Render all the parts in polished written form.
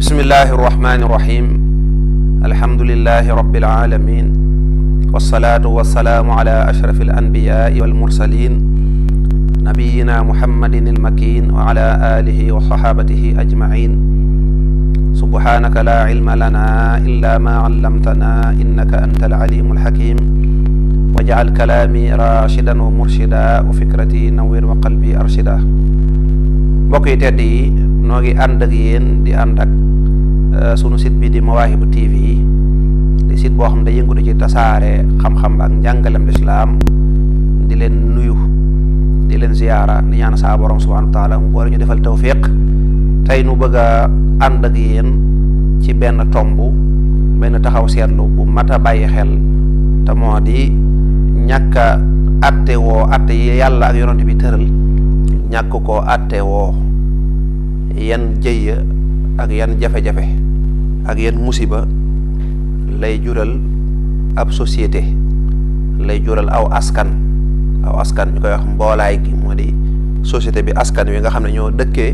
bismillahi irrahmani irrahim alhamdulilahi rabbil alamin wasalaatu wasalaamu ala ashrafi alanbiyaai walmursalin nabiyina muhammadin almakin wa ala alihi wa sahabatihi ajmain subhanaka la ilma lana illa ma allamtana innaka anta alalimu alhakim waj'al kalaami rashidan wa murshida wa fikrati nawwir wa qalbi arshida. mbokk yi tedd yi noo ngi ànd ak yéen di ànd ak sunu site bi di Mawahibou TV di site boo xam ne yëngutu ci tasaare xam-xam ak njàngalem lislaam di leen nuyu di leen ziyaara di ñaan saa borom subhanahu wa taala mu boole ñu defal tawfiq. tey nu bëgg a ànd ak yéen ci benn tomb benn taxaw seetlu bu mat a bàyyi xel te moo di ñàkk a atte woo atte yi yàlla ak yonent bi tëral ñàkk koo atte woo yan jëyya ak yan jafe-jafe ak yan musiba lay jural ab société lay jural aw askan ñu koy wax mboolaay gi moo di société bi askan wi nga xam ne ñoo dëkkee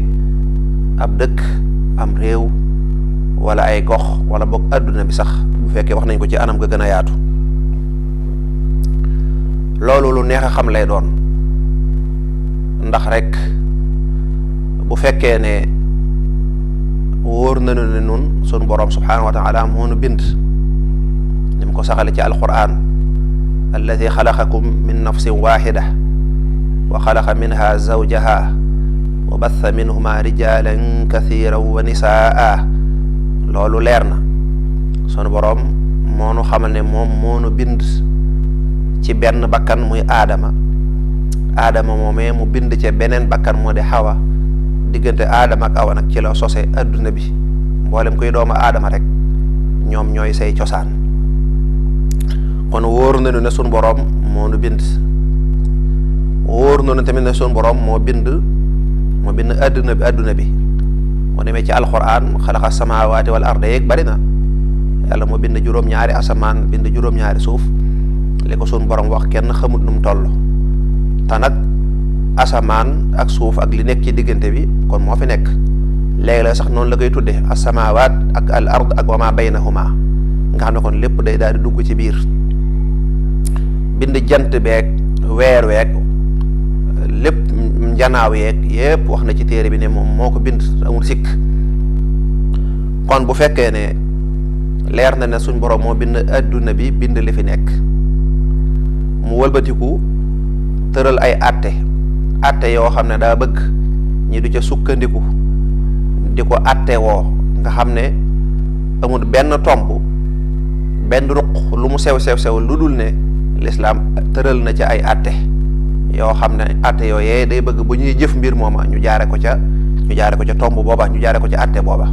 ab dëkk am réew wala ay gox wala boog adduna bi sax bu fekkee wax nañ ko ci anam ga gën a yaatu. loolu lu neex a xam lay doon ndax rek bu fekkee ne wóor nañu ne nun sunu borom subhanahu wa taala moo nu bind ni mu ko saxale ci alquran alladi xalaqakum min nafsin waxida wa xalaqa minha zawjaha wa batha minhuma rijalan kathiran wa nisaa. loolu leer na sunu borom moo nu xamal ne moom moo nu bind ci benn bakkan muy aadama moomee mu bind ci beneen bakkan moo di xawa. diggante aadama ak awa nag ci la sose adduna bi mboolem kuy doomu aadama rek ñoom ñooy say cosaan. kon wóor nañu ne sunu borom moo nu bind wóor nañu tamit ne sunu borom moo bind adduna bi moo demee ci alquran xalaqa samaawaati wal arda yeeg bari na yàlla moo bind juróom-ñaari asamaan bind juróom-ñaari suuf li ko sunu borom wax kenn xamut nu mu toll te nag asamaan ak suuf ak li nekk ci diggante bi kon moo fi nekk léegi la sax noonu la koy tudde asamaawaat ak al ard ak wa ma baynahuma nga xam ne kon lépp day daal di dugg ci biir bind jant beeg weer weeg lépp njanaaw yeeg yépp wax na ci téere bi ne moom moo ko bind amul sikk. kon bu fekkee ne leer na ne suñ borom moo bind adduna bi bind li fi nekk mu wëlbatiku tëral ay atte yoo xam ne daa bëgg ñi du ca sukkandiku di ko atte woo nga xam ne amul benn tomb benn ruq lu mu sew lu dul ne lislaam tëral na ca ay atte yoo xam ne atte yooyee day bëgg bu ñuy jëf mbir mooma ñu jaare ko ca tomb booba ñu jaare ko ca atte booba.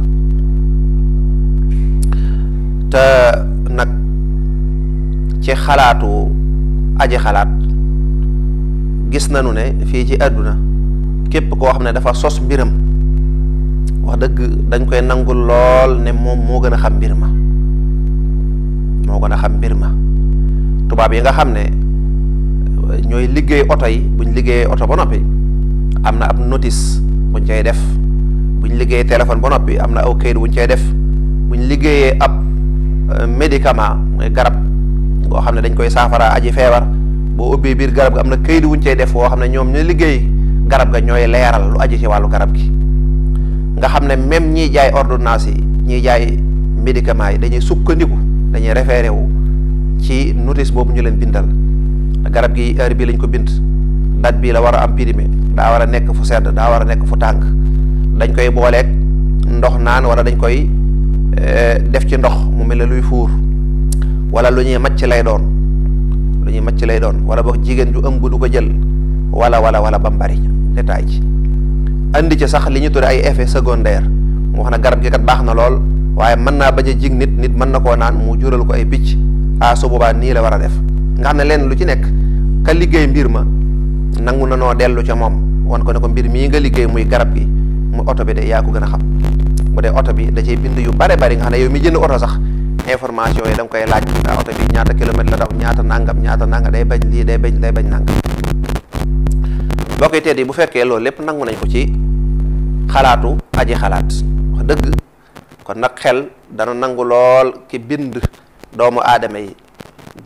te nag ci xalaatu aji xalaat gis nañu ne fii ci àdduna képp koo xam ne dafa sos mbiram wax dëgg dañ koy nangul lool ne moom moo gën a xam mbir ma tubaab yi nga xam ne ñooy liggéey oto yi buñ liggéeyee oto ba noppi am na ab notice buñ cay def buñ liggéeyee téléphone ba noppi am na aw kayit buñ cay def buñ liggéeyee ab médicament mooy garab goo xam ne dañ koy saafara aji feebar boo ubbee biir garab ga am na kayit wuñ cay def woo xam ne ñoom ñu liggéey garab ga ñooy leeral lu aji ci wàllu garab gi nga xam ne même ñiy jaay ordonnance yi ñiy jaay médicament yi dañuy sukkandiku dañuy référé wu ci notice boobu ñu leen bindal garab gi heure bii lañ ko bind date bii la war a am périmé daa war a nekk fu sedd daa war a nekk fu tàng dañ koy booleeg ndox naan wala dañ koy def ci ndox mu mel ne luy fuur wala lu ñuy macc lay doon wala boog jigéen ju ëmb du ko jël wala ba mu bari détail ci andi ci sax li ñu tudde ay effet secondaire mu wax na garab gi kat baax na lool waaye mën naa bañ a jig nit mën na koo naan mu jural ko ay picc su boobaa nii la war a def nga xam ne leen lu ci nekk ka liggéey mbir ma nangu na noo dellu ca moom wan ko ne ko mbir mii nga liggéey muy garab gi mu oto bi de yaa ko gën a xam bu dee oto bi da cay bind yu bare bari nga xam ne yow mi jënd oto sax information yi da nga koy laaj oto bi ñaata kilomètre la daw ñaata nangam day bañ lii day bañ nangam. boo koy bu fekkee loolu lépp nangu nañ ko ci xalaatu aji xalaat wax dëgg kon nag xel dana nangu lool ki bind doomu aadama yi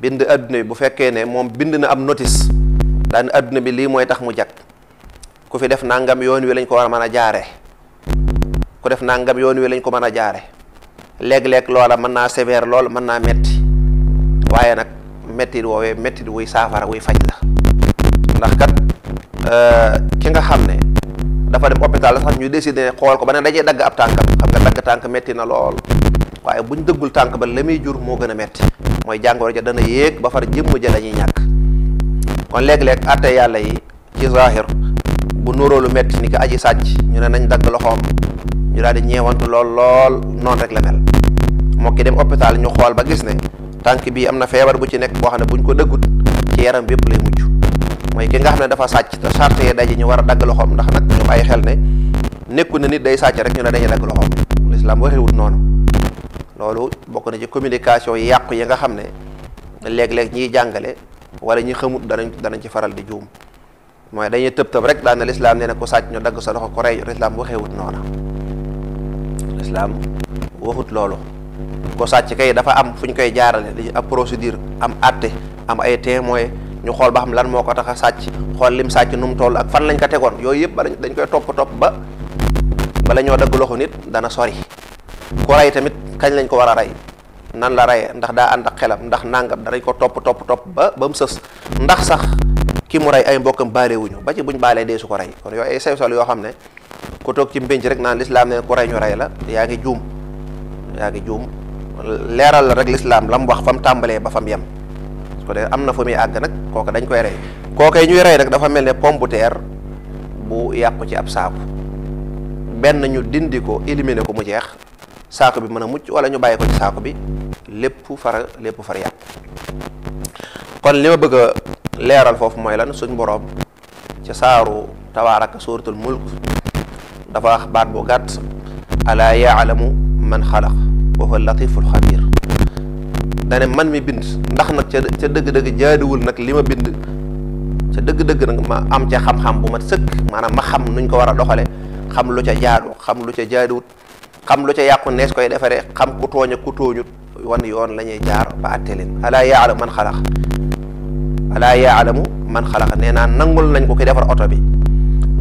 bind adduna bi bu fekkee ne moom bind na am notice daan adduna bi lii mooy tax mu jag ku fi def nangam yoon wi lañ ko war a mën a jaare ku def nangam yoon wi lañ ko mën a jaare léeg-léeg loola mën naa sévère lool mën naa metti waaye nag mettit woowee mettit wuy saafara wuy faj la ndax kat ki nga xam ne dafa dem hôpital sax ñu décidé xool ko ba ne dajee dagg ab tànkam xam nga dagg tànk metti na lool waaye buñ dëggul tànk ba la muy jur moo gën a metti mooy jàngoro ja dana yéeg ba far jëmm ja dañuy ñàkk kon léeg-léeg atte yàlla yi ci zahir bu nuróolu metti ni ko aji sàcc ñu ne nañ dagg loxoom ñu daal di ñeewantu lool noonu rek la mel moo ki dem hôpital ñu xool ba gis ne tànk bii am na feebar bu ci nekk boo xam ne buñ ko dëggut ci yaram bépp lay mujj mooy ki nga xam ne dafa sàcc te charte yi daje ñu war a dagg loxoom ndax nag ñu bàyyi xel ne nekku na nit day sàcc rek ñu ne dañuy dagg loxoom l'islam waxewut noonu loolu bokk na ci communication yi yàqu yi nga xam ne léeg-léeg ñiy jàngale wala ñi xamut danañ ci faral di juum mooy dañuy tëb rek daan na l'islam nee na ku sàcc ñu dagg sa loxo ko rey l'islam waxewut noonu l'islam waxut loolu ko sàcc kay dafa am fu ñu koy jaarale li ab procédure am àtte am ay témoin ñu xool ba xam lan moo ko tax a sàcc xool lim sàcc nu mu toll ak fan lañ ko tegoon yooyu yëpp dañ koy topp ba bala ñoo dagg loxo nit dana sori ku rey tamit kañ lañ ko war a rey nan la reyee ndax daa ànd ak xelam ndax nangam danañ ko topp ba mu sës ndax sax ki mu rey ay mbokkam baale wuñu ba ci buñ baalee dee su ko rey kon yooyu ay sew-sew yoo xam ne ku toog ci mbénc rek naan lislaam ne ku rey ñu rey la yaa ngi juum leeral la rek lislaam la mu wax fa mu tàmbalee ba fa mu yem su ko dee am na fu muy àgg nag kooku dañ koy rey kookee ñuy rey nag dafa mel ne pomme de terre bu yàqu ci ab saaku benn ñu dindi ko éliminer ko mu jeex saako bi mën a mucc wala ñu bàyyi ko ci saako bi lépp far yàqu kon li ma bëgg a leeral foofu mooy lan suñ boroom ci saaru tabaaraka suuratul mulk dafa wax baat bu gàtt alaa yaalamu man xalaq wa huwa latiful xabir dane man mi bind ndax nag ca dëgg-dëgg jaaduwul nag li ma bind ca dëgg-dëgg nag ma am ca xam-xam bu mat sëkk maanaam ma xam nuñ ko war a doxale xam lu ca jaadu xam lu ca jaaduwut xam lu ca yàqu nees koy defaree xam ku tooñ ak ku tooñut wan yoon la ñuy jaar ba àtte leen alaa yaalamu man xalaq nee naa nangul nañ ko ki defar oto bi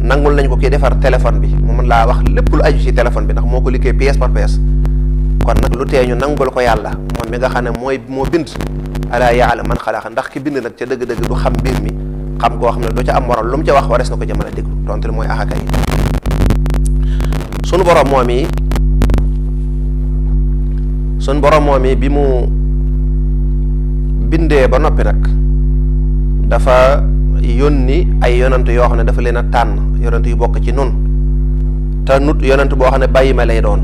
nangul nañ ko ki defar téléphone bi mu mën laa wax lépp lu aju ci téléphone bi ndax moo ko liggéey pièce par pièce kon nag lu tee ñu nangul ko yàlla moom mi nga xam ne moo bind alaa yaalamu man xalaq ndax ki bind nag ca dëgg-dëgg du xam mbir mi xam koo xam ne du ca am moral lu mu ca wax warees na ko ca mën a déglu tontu mooy axaka yi sunu borom moom yi bi mu bindee ba noppi nag dafa yónni ay yonant yoo xam ne dafa leen a tànn yonant yu bokk ci nun te nut yonant boo xam ne bàyyi ma lay doon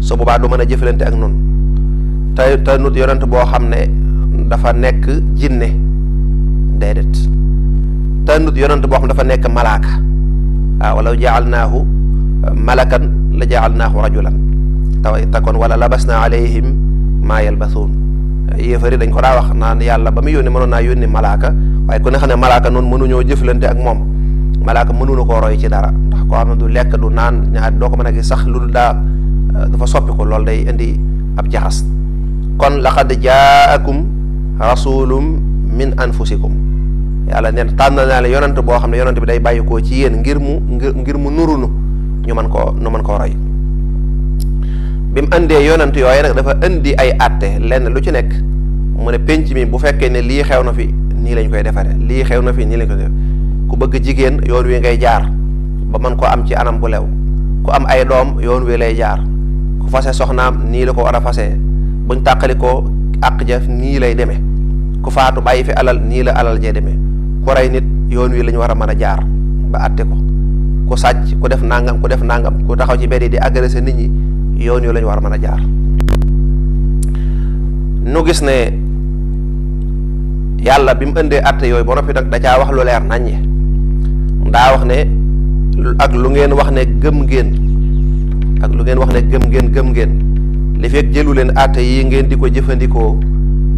su boobaa du mën a jëfalante ak nun te nut yonant boo xam ne dafa nekk jinne déedéet te nut yonant boo xam ne dafa nekk malaaka waaw walaw jaalnaahu malakan la jaalnaahu rajulan te kon wala labasna alayhim maa yalbasuun yéefari dañ ko daa wax naan yàlla ba muy yónni mënoon naa yónni malaaka waaye ku ne xam ne malaaka noonu mënuñoo jëflante ak moom malaaka mënuñu koo roy ci dara ndax koo xam ne du lekk du naan ñaar doo ko mën a gis sax lu dafa soppi ko loolu day indi ab jaxas kon laqad jaakum rasulum min anfusikum yàlla neen tànn naa la yonant boo xam ne yonant bi day bàyyi koo ci yéen ngir mu nurunu ñu mën koo roy bi mu indee yonant yooyu nag dafa indi ay àtte lenn lu ci nekk mu ne penc mi bu fekkee ne lii xew na fi nii lañ koy defaree lii xew na fi nii lañ koy def ku bëgg jigéen yoon wi ngay jaar ba mën ko am ci anam bu lew ku am ay doom yoon wi lay jaar ku fase soxnaam nii la ko war a fase buñ tàqali ko àq ja nii lay demee ku faatu bàyyi fi alal nii la alal jee demee ku rey nit yoon wi lañ war a mën a jaar ba àtte ko ku sàcc ku def nangam ku taxaw ci mbedd di agressé nit ñi yoon yu lañu war a mën a jaar nu gis ne yàlla bi mu indee àtte yooyu ba noppi nag da caa wax lu leer naññe daa wax ne ak lu ngeen wax ne gëm ngeen li fekk jëlu leen àtte yi ngeen di ko jëfandikoo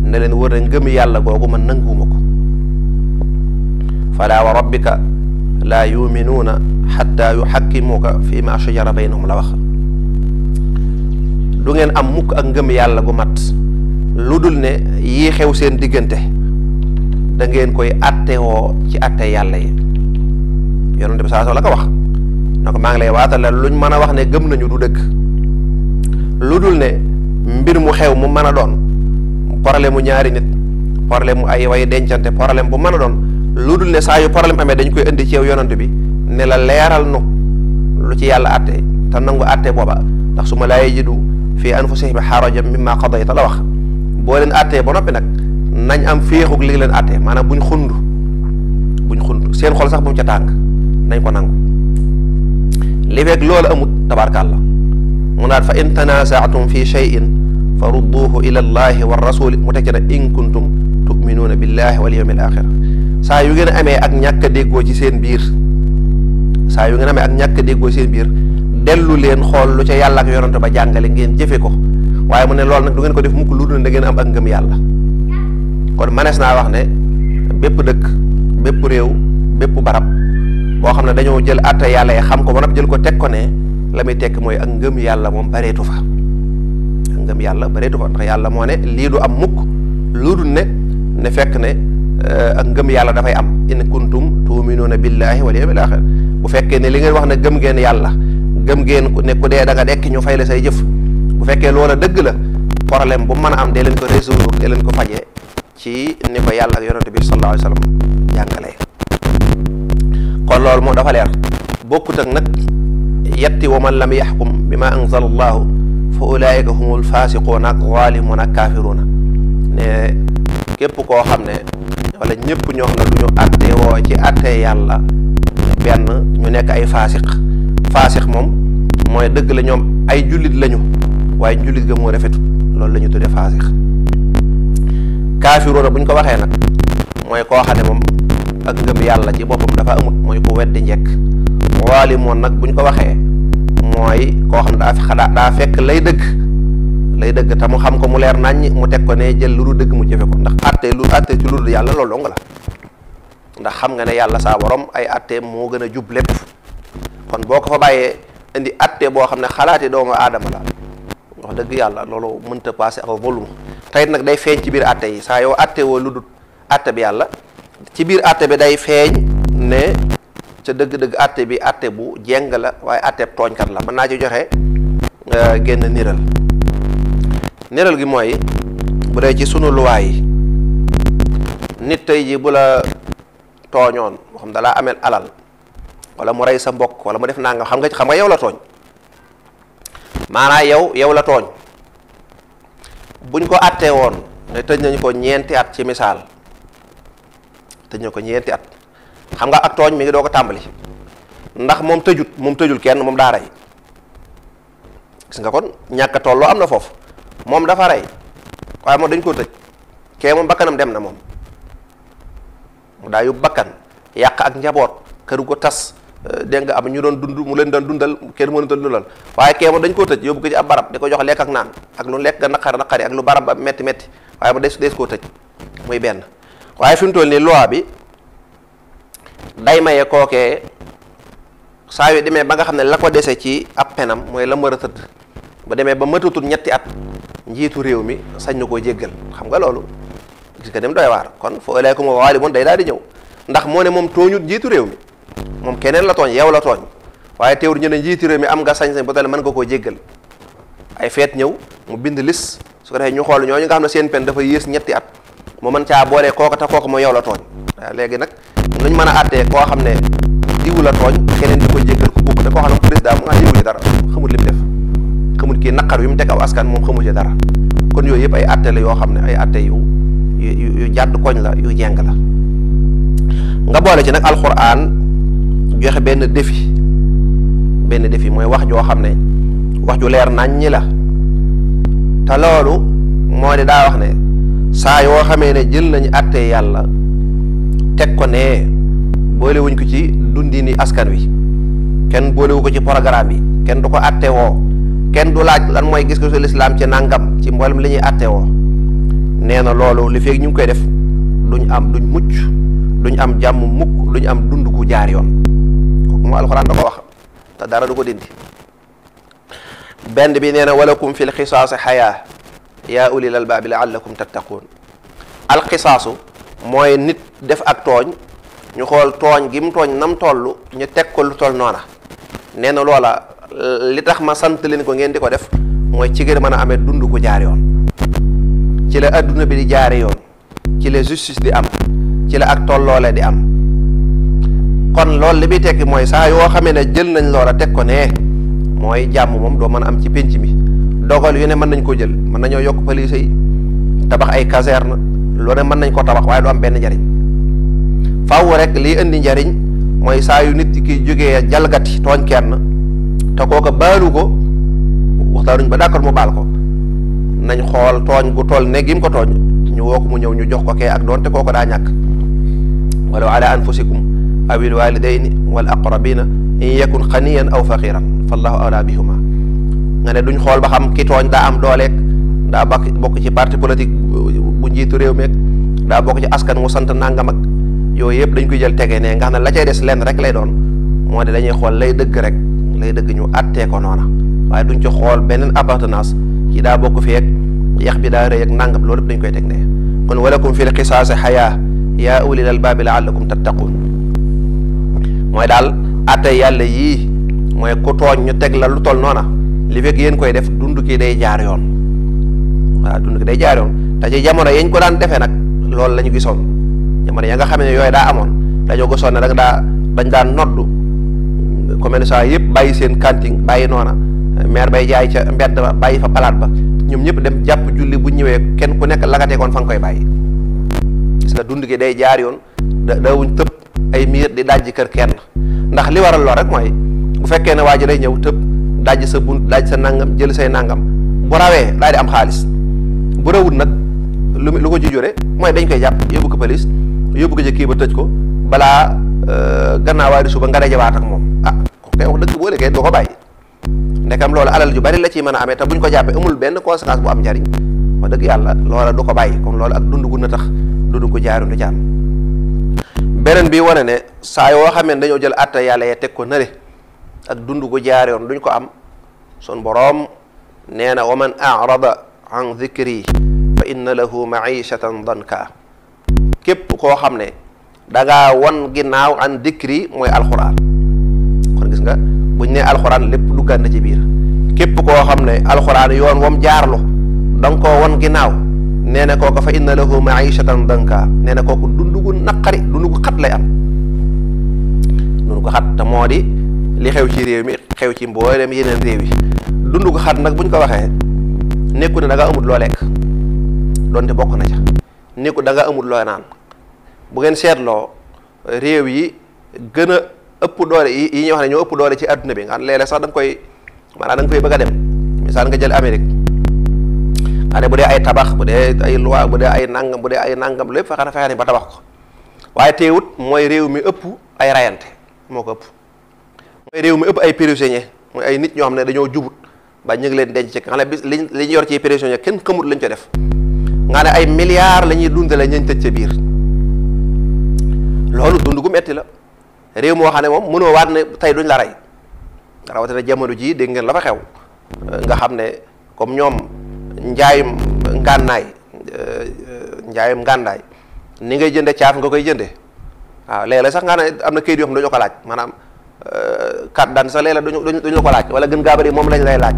ne leen wër ne ngëm yàlla googu man nanguwuma ko fala wa rabbika laa yuminuuna xatta yuxakkimuuka fi ma shajara baynahum la wax du ngeen am mukk ak ngëm yàlla gu mat lu dul ne yii xew seen diggante da ngeen koy attewoo ci atte yàlla yi. yonent bi saa la ko wax na ko maa ngi lay waatal la luñ mën a wax ne gëm nañu du dëgg lu dul ne mbir mu xew mu mën a doon problème mu ñaari nit problème mu ay way dencante problème bu mën a doon lu dul ne saa yu problème amee dañ koy indi ci yow yonent bi ne la leeral nu lu ci yàlla atte te nangu atte booba ndax su ma laa yajidu fii anfusihim harajan mimma qadayta la wax boo leen attee ba noppi nag nañ am féexug li leen attee maanaam buñ xund seen xol sax bu mu ca tàng nañ ko nangu li fekk loolu amut tabaarkàlla mu naat fa in tanaza'tum fi shay'in fa rudduhu ila allahi wa rasuli mu tekki nag in kuntum tu'minuuna billahi wal yawmil axir saa yu ngeen amee ak ñàkk a déggoo ci seen biir saa yu ngeen amee ak ñàkk a déggoo seen biir dellu leen xool lu ca yàlla ak yonante ba jàngale ngeen jëfe ko waaye mu ne loolu nag du ngeen ko def mukk lu dul da ngeen am ak ngëm yàlla. kon manees naa wax ne bépp dëkk bépp réew bépp barab boo xam ne dañoo jël atte yàlla yi xam ko ba nag jël ko teg ko ne la muy tekk mooy ak ngëm yàlla moom bareetu fa ak ngëm yàlla bareetu fa ndax yàlla moo ne lii du am mukk lu dul ne fekk ne ak ngëm yàlla dafay am in kuntum tu'minuuna billahi wal yawmil axir bu fekkee ne li ngeen wax ne gëm ngeen yàlla gëm ngeen ne ku dee da nga dekk ñu fay la say jëf bu fekkee loola dëgg la problème bu mën a am dee leen ko résoudre dee leen ko fajee ci ni ko yàlla ak yonent bi sallallahu alayhi wa sallam jàngalee. kon loolu moom dafa leer bokkut ak nag yetti wa man lam yaxkum bima anzala allahu fa ulaika humul fasiquuna ak zalimuuna ak kaafiruuna ne képp koo xam ne wala ñëpp ñoo xam ne du ñu atte woo ci atte yàlla benn ñu nekk ay faasiq moom mooy dëgg la ñoom ay jullit lañu waaye jullit ga moo rafetu loolu la ñu tuddee faasiq. kaafiruuna bu ñu ko waxee nag mooy koo xam ne moom ak ngëm yàlla ci boppam dafa amut mooy ko weddi njekk zaalimoon nag bu ñu ko waxee mooy koo xam ne daa fekk lay dëgg te mu xam ko mu leer naññ mu teg ko ne jël lu dul dëgg mu jëfe ko ndax atte ci lu dul yàlla loolu dong la ndax xam nga ne yàlla saa borom ay atte moo gën a jub lépp kon boo ko fa bàyyee indi atte boo xam ne xalaati doomu aadama la wax dëgg yàlla loolu mënta passé ak volume tey nag day feeñ ci biir atte yi saa yow atte woo lu dul atte bi yàlla ci biir atte bi day feeñ ne ca dëgg-dëgg atte bi atte bu jeng la waaye atte tooñkat la mën naa ci joxe génn niral gi mooy bu dee ci sunu luwaay yi nit tey ji bu la tooñoon moo xam dalaa ameel alal wala mu rey sa mbokk wala mu def nangam xam nga yow la tooñ maanaam yow la tooñ buñ ko attee woon ne tëj nañ ko ñeenti at ci misaal tëj nañ ko ñeenti at xam nga ak tooñ mi ngi doo ko tàmbali ndax moom tëjul kenn moom daa rey gis nga kon ñàkk a tolloo am na foofu moom dafa rey waaye moom dañ koo tëj kee moom bakkanam dem na moom mu daa yóbbu bakkan yàq ak njaboot këru ko tas dégg nga am ñu doon dund mu leen doon dundal kenn mënut a dundal waaye kee moom dañ koo tëj yóbbu ko ci ab barab di ko jox lekk ak naan ak lu lekk nga naqari ak lu barab ba metti waaye mu des koo tëj muy benn waaye fi mu toll nii loi bi day maye kookee saa yu demee ba nga xam ne la ko dese ci ab penam mooy la mu war a tëdd ba demee ba matatul ñetti at njiitu réew mi sañ na koo jéggal xam nga loolu gis nga dem doy waar kon fa ulaa'ika humu zaalimuun day daal di ñëw ndax moo ne moom tooñut njiitu réew mi moom keneen la tooñ yow la tooñ waaye teewul ñu ne njiitu réew mi am nga sañ-sañ ba tale mën nga koo jéggal ay feet ñëw mu bind lis su ko defee ñu xool ñooñu nga xam ne seen pen dafa yées ñetti at mu mën caa boolee kooka te kooka mooy yow la tooñ waaw léegi nag luñ mën a àttee koo xam ne diwu la tooñ keneen di ko jéggal ku bokk te koo xam ne président mu nga yëgu ci dara xamul li mu def xamul kii naqar wi mu teg aw askan moom xamul ci dara kon yooyu yëpp ay atte la yoo xam ne ay atte yu jàdd koñ la yu jeng la nga boole ci nag alxuraan joxe benn défi mooy wax joo xam ne wax ju leer nañ ñi la te loolu moo di daa wax ne saa yoo xamee ne jël nañu atte yàlla teg ko ne boolewuñ ko ci dundini askan wi kenn boolewu ko ci programme yi kenn du ko atte woo kenn du laaj lan mooy gis-gisu lislaam ci nangam ci mboolem li ñuy atte woo nee na loolu li feeg ñu ngi koy def duñ mucc duñ am jàmm mukk duñ am dund gu jaar yoon kooku mu alxuraan da ko wax te dara du ko dindi benn bi nee na walakum fil xisaasi xayaa yaa ulil albaabi laallakum tattaquun. alxisaasu mooy nit def ak tooñ ñu xool tooñ gi mu tooñ nam toll ñu teg ko lu toll noona. nee na loola li tax ma sant leen ko ngeen di ko def mooy ci gën mën a amee dund gu jaar yoon, ci la adduna bi di jaare yoon, ci la justice di am, ci la ak tolloole di am. kon loolu li muy tekki mooy saa yoo xamee ne jël nañ loola teg ko ne mooy jàmm moom doo mën a am ci pénc mi. dogal yu ne mën nañ ko jël, mën nañoo yokk police yi, tabax ay caserne, lu ne mën nañ ko tabax waaye du am benn njariñ. faaw rek liy indi njariñ mooy saa yu nit ki jógee jalgati tooñ kenn te kooka baalu ko, waxtaanuñ ba d'accord mu baal ko, nañ xool tooñ gu toll ne gim ko tooñ ñu woo ko mu ñëw ñu jox ko kee ak doonte kooko daa ñàkk. walaw ala anfusikum awil walidayni wal aqrabina in yakun xaniyan aw faqiran fallahu awla bihuma. nga ne duñ xool ba xam ki tooñ daa am dooleeg daa bokk ci parti politique bu njiitu réew meeg daa bokk ci askan mu sant nangam ak yooyu yëpp dañ koy jël tege ne nga xam ne la cay des lenn rek lay doon moo di dañuy xool lay dëgg rek lay dëgg ñu attee ko noona waaye duñ ci xool beneen appartenance kii daa bokk fi ak yax bi daa rëy ak nangam loolu yëpp dañ koy teg ne. kon walakum fil qisaasi xayaa yaa ulil albaabi laallakum tattaquun mooy daal atte yàlla yii mooy ku tooñ ñu teg la lu toll noona li fekk yéen koy def dund ki day jaar yoon. waaw dund ki day jaar yoon te ci jamono yañ ko daan defee nag loolu la ñu gisoon jamono ya nga xam ne yooyu daa amoon dañoo gisoon ne dañ daan noddu commerçant yëpp bàyyi seen kanting bàyyi noona maire bay jaay ca mbedd ba bàyyi fa palaat ba ñoom ñëpp dem jàpp julli bu ñëwee kenn ku nekk lagateekoon fa nga koy bàyyi. gis nga dund gi day jaar yoon dawuñ tëb ay miir di dajji kër kenn ndax li waral lool rek mooy bu fekkee ne waa ji day ñëw tëb dajji sa bunt dajji sa nangam jël say nangam bu rawee daal di am xaalis bu rawut nag lu ko ci jure mooy dañ koy jàpp yóbbu ko police yóbbu ko ci kii ba tëj ko balaa gannaawaay di suba nga dajawaat ak moom ko kay wax dëgg boo léegi doo ko bàyyi ndekam loolu alal ju bari la ciy mën a amee te buñ ko jàppee amul benn conséquence bu am njariñ wax dëgg yàlla loola du ko bàyyi kon loolu ak dund gu na tax dund ko jaaru du jaam. beneen bi wane ne saa yoo xamee ne dañoo jël atta yàlla yee teg ko nële ak dund gu jaar yoon duñ ko am sun boroom nee na wa man arada an dhikri fa inna lahu maishatan danka. képp koo xam ne dangaa won ginnaaw an dhikri mooy alxuraan kon gis nga buñ ne alxuraan lépp duggaat na ci biir képp koo xam ne alxuraan yoon wam jaarlu da nga koo won ginnaaw nee na kooku fa inna lahu maishatan danka nee na kooku dund gu naqari dund gu xat lay am dund gu xat te moo di li xew ci réew mi xew ci mboolem yeneen réew yi. dund gu xat nag buñ ko waxee nekku ne da nga amul loo lekk doonte bokk na ca nekku da nga amul loo naan bu ngeen seetloo réew yi gën a ëpp doole yi ñuy wax ne ñoo ëpp doole ci adduna bi nga xam léeg-léeg sax da nga koy maanaam da nga koy bëgg a dem misaal nga jël Amérique nga ne bu dee ay tabax bu dee ay loi bu dee ay nangam bu dee ay nangam lépp fexe nañ ba tabax ko waaye teewut mooy réew mi ëpp ay rayante moo ko ëpp mooy réew mi ëpp ay prisonniers mooy ay nit ñoo xam ne dañoo jubut ba ñu ngi leen denc ci nga xam ne bis li ñu yor ci prisonniers kenn xamut lañ ko def nga ne ay milliards la ñuy dundale ñañ tëj ca biir loolu dund gu metti la réew moo xam ne moom mënoo waat ne tey duñ la rey rawatina jamono jii dégg ngeen la fa xew nga xam ne comme ñoom njaayum ngànnaay ni ngay jënde caaf nga koy jënde waaw léeg-léeg sax nga ne am na kayit yoo xam ne dañoo ko laaj maanaam kat daan sax léeg-léeg duñu la ko laaj wala gën gaa bari moom lañ lay laaj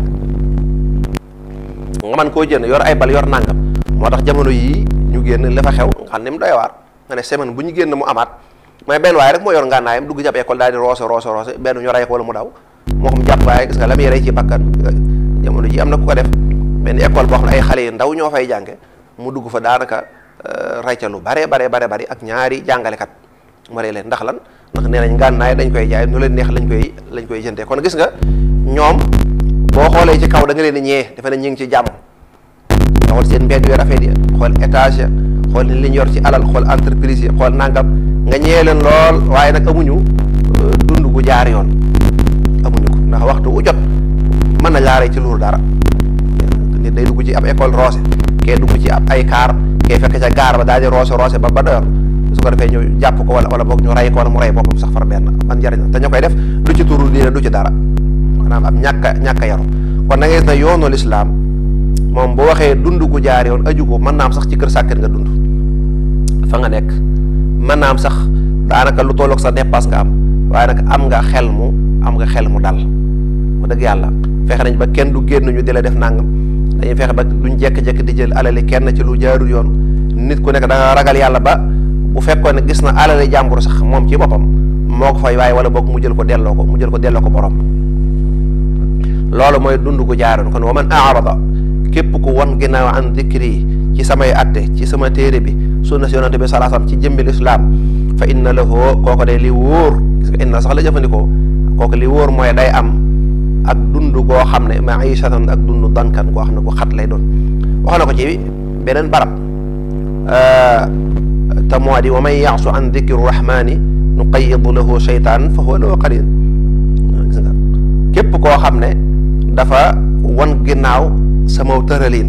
nga man koo jënd yor ay bal yor nangam moo tax jamono yii ñu génn la fa xew nga xam ne mu doy waar nga ne semaine bu ñu génn mu amaat mais benn waaye rek moo yor ngànnaayam dugg jàpp école daal di roose benn ñu rey ko wala mu daw moo xam jàpp waaye gis nga la muy rey ci bakkan jamono ji am na ku ko def benn école boo xam ne ay xale yu ndaw ñoo fay jànge mu dugg fa daanaka rey ca lu bare ak ñaari jàngalekat mu rey leen ndax lan ndax nee nañ ngànnaay dañ koy jaay nu leen neex lañ koy jëndee kon gis nga ñoom boo xoolee ci kaw da nga leen di ñee defe ne ñu ngi ci jàmm xool seen mbedd yu rafet yi xool étage ya xool li ñu yor ci alal xool entreprise yi xool nangam nga ñee leen lool waaye nag amuñu dund gu jaar yoon amuñu ko ndax waxtu wu jot mën na laa rey ci loolu dara nit day dugg ci ab école roose kee dugg ci ab ay kaar kee fekk ca gaar ba daal di roose ba doyal su ko defee ñu jàpp ko wala boog ñu rey ko wala mu rey boppam sax far benn man njariñ te ñu koy def du ci turu diine du ci dara maanaam am ñàkk a yaru kon da ngay gis ne yoonu lislaam moom bu waxee dund gu jaar yoon aju ko mën naa am sax ci kër sàkket nga dund fa nga nekk, mën naa am sax daanaka lu tolloog sa dépasse nga am, waaye nag am nga xel mu dal. mu dëgg yàlla fexe nañ ba kenn du génn ñu di la def nangam, dañuy fexe ba duñ jekk-jekk di jël alali kenn ci lu jaarul yoon. nit ku nekk da nga ragal yàlla ba bu fekkoon ne gis na alali jàmbur sax moom ci boppam moo ko fay waaye wala boog mu jël ko delloo ko borom. loolu mooy dund gu jaaroon. kon wa man arada képp ku won ginnaaw an dikri ci samay atte ci sama téere bi sunna si yonante bi sallallahu alayhi wasallam ci jëmbil islam fa inna lahu kooko day li wóor gis nga inna sax la jëfandikoo kooku li wóor mooy day am ak dund goo xam ne maishatan ak dund dankan goo xam ne gu xat lay doon. wax na ko ci beneen barab te moo di wa man ya'su an dikri rahmani nuqayyidu lahu shaytaan fa huwa lahu qarin. gis nga képp koo xam ne dafa wan ginnaaw sama tëraliin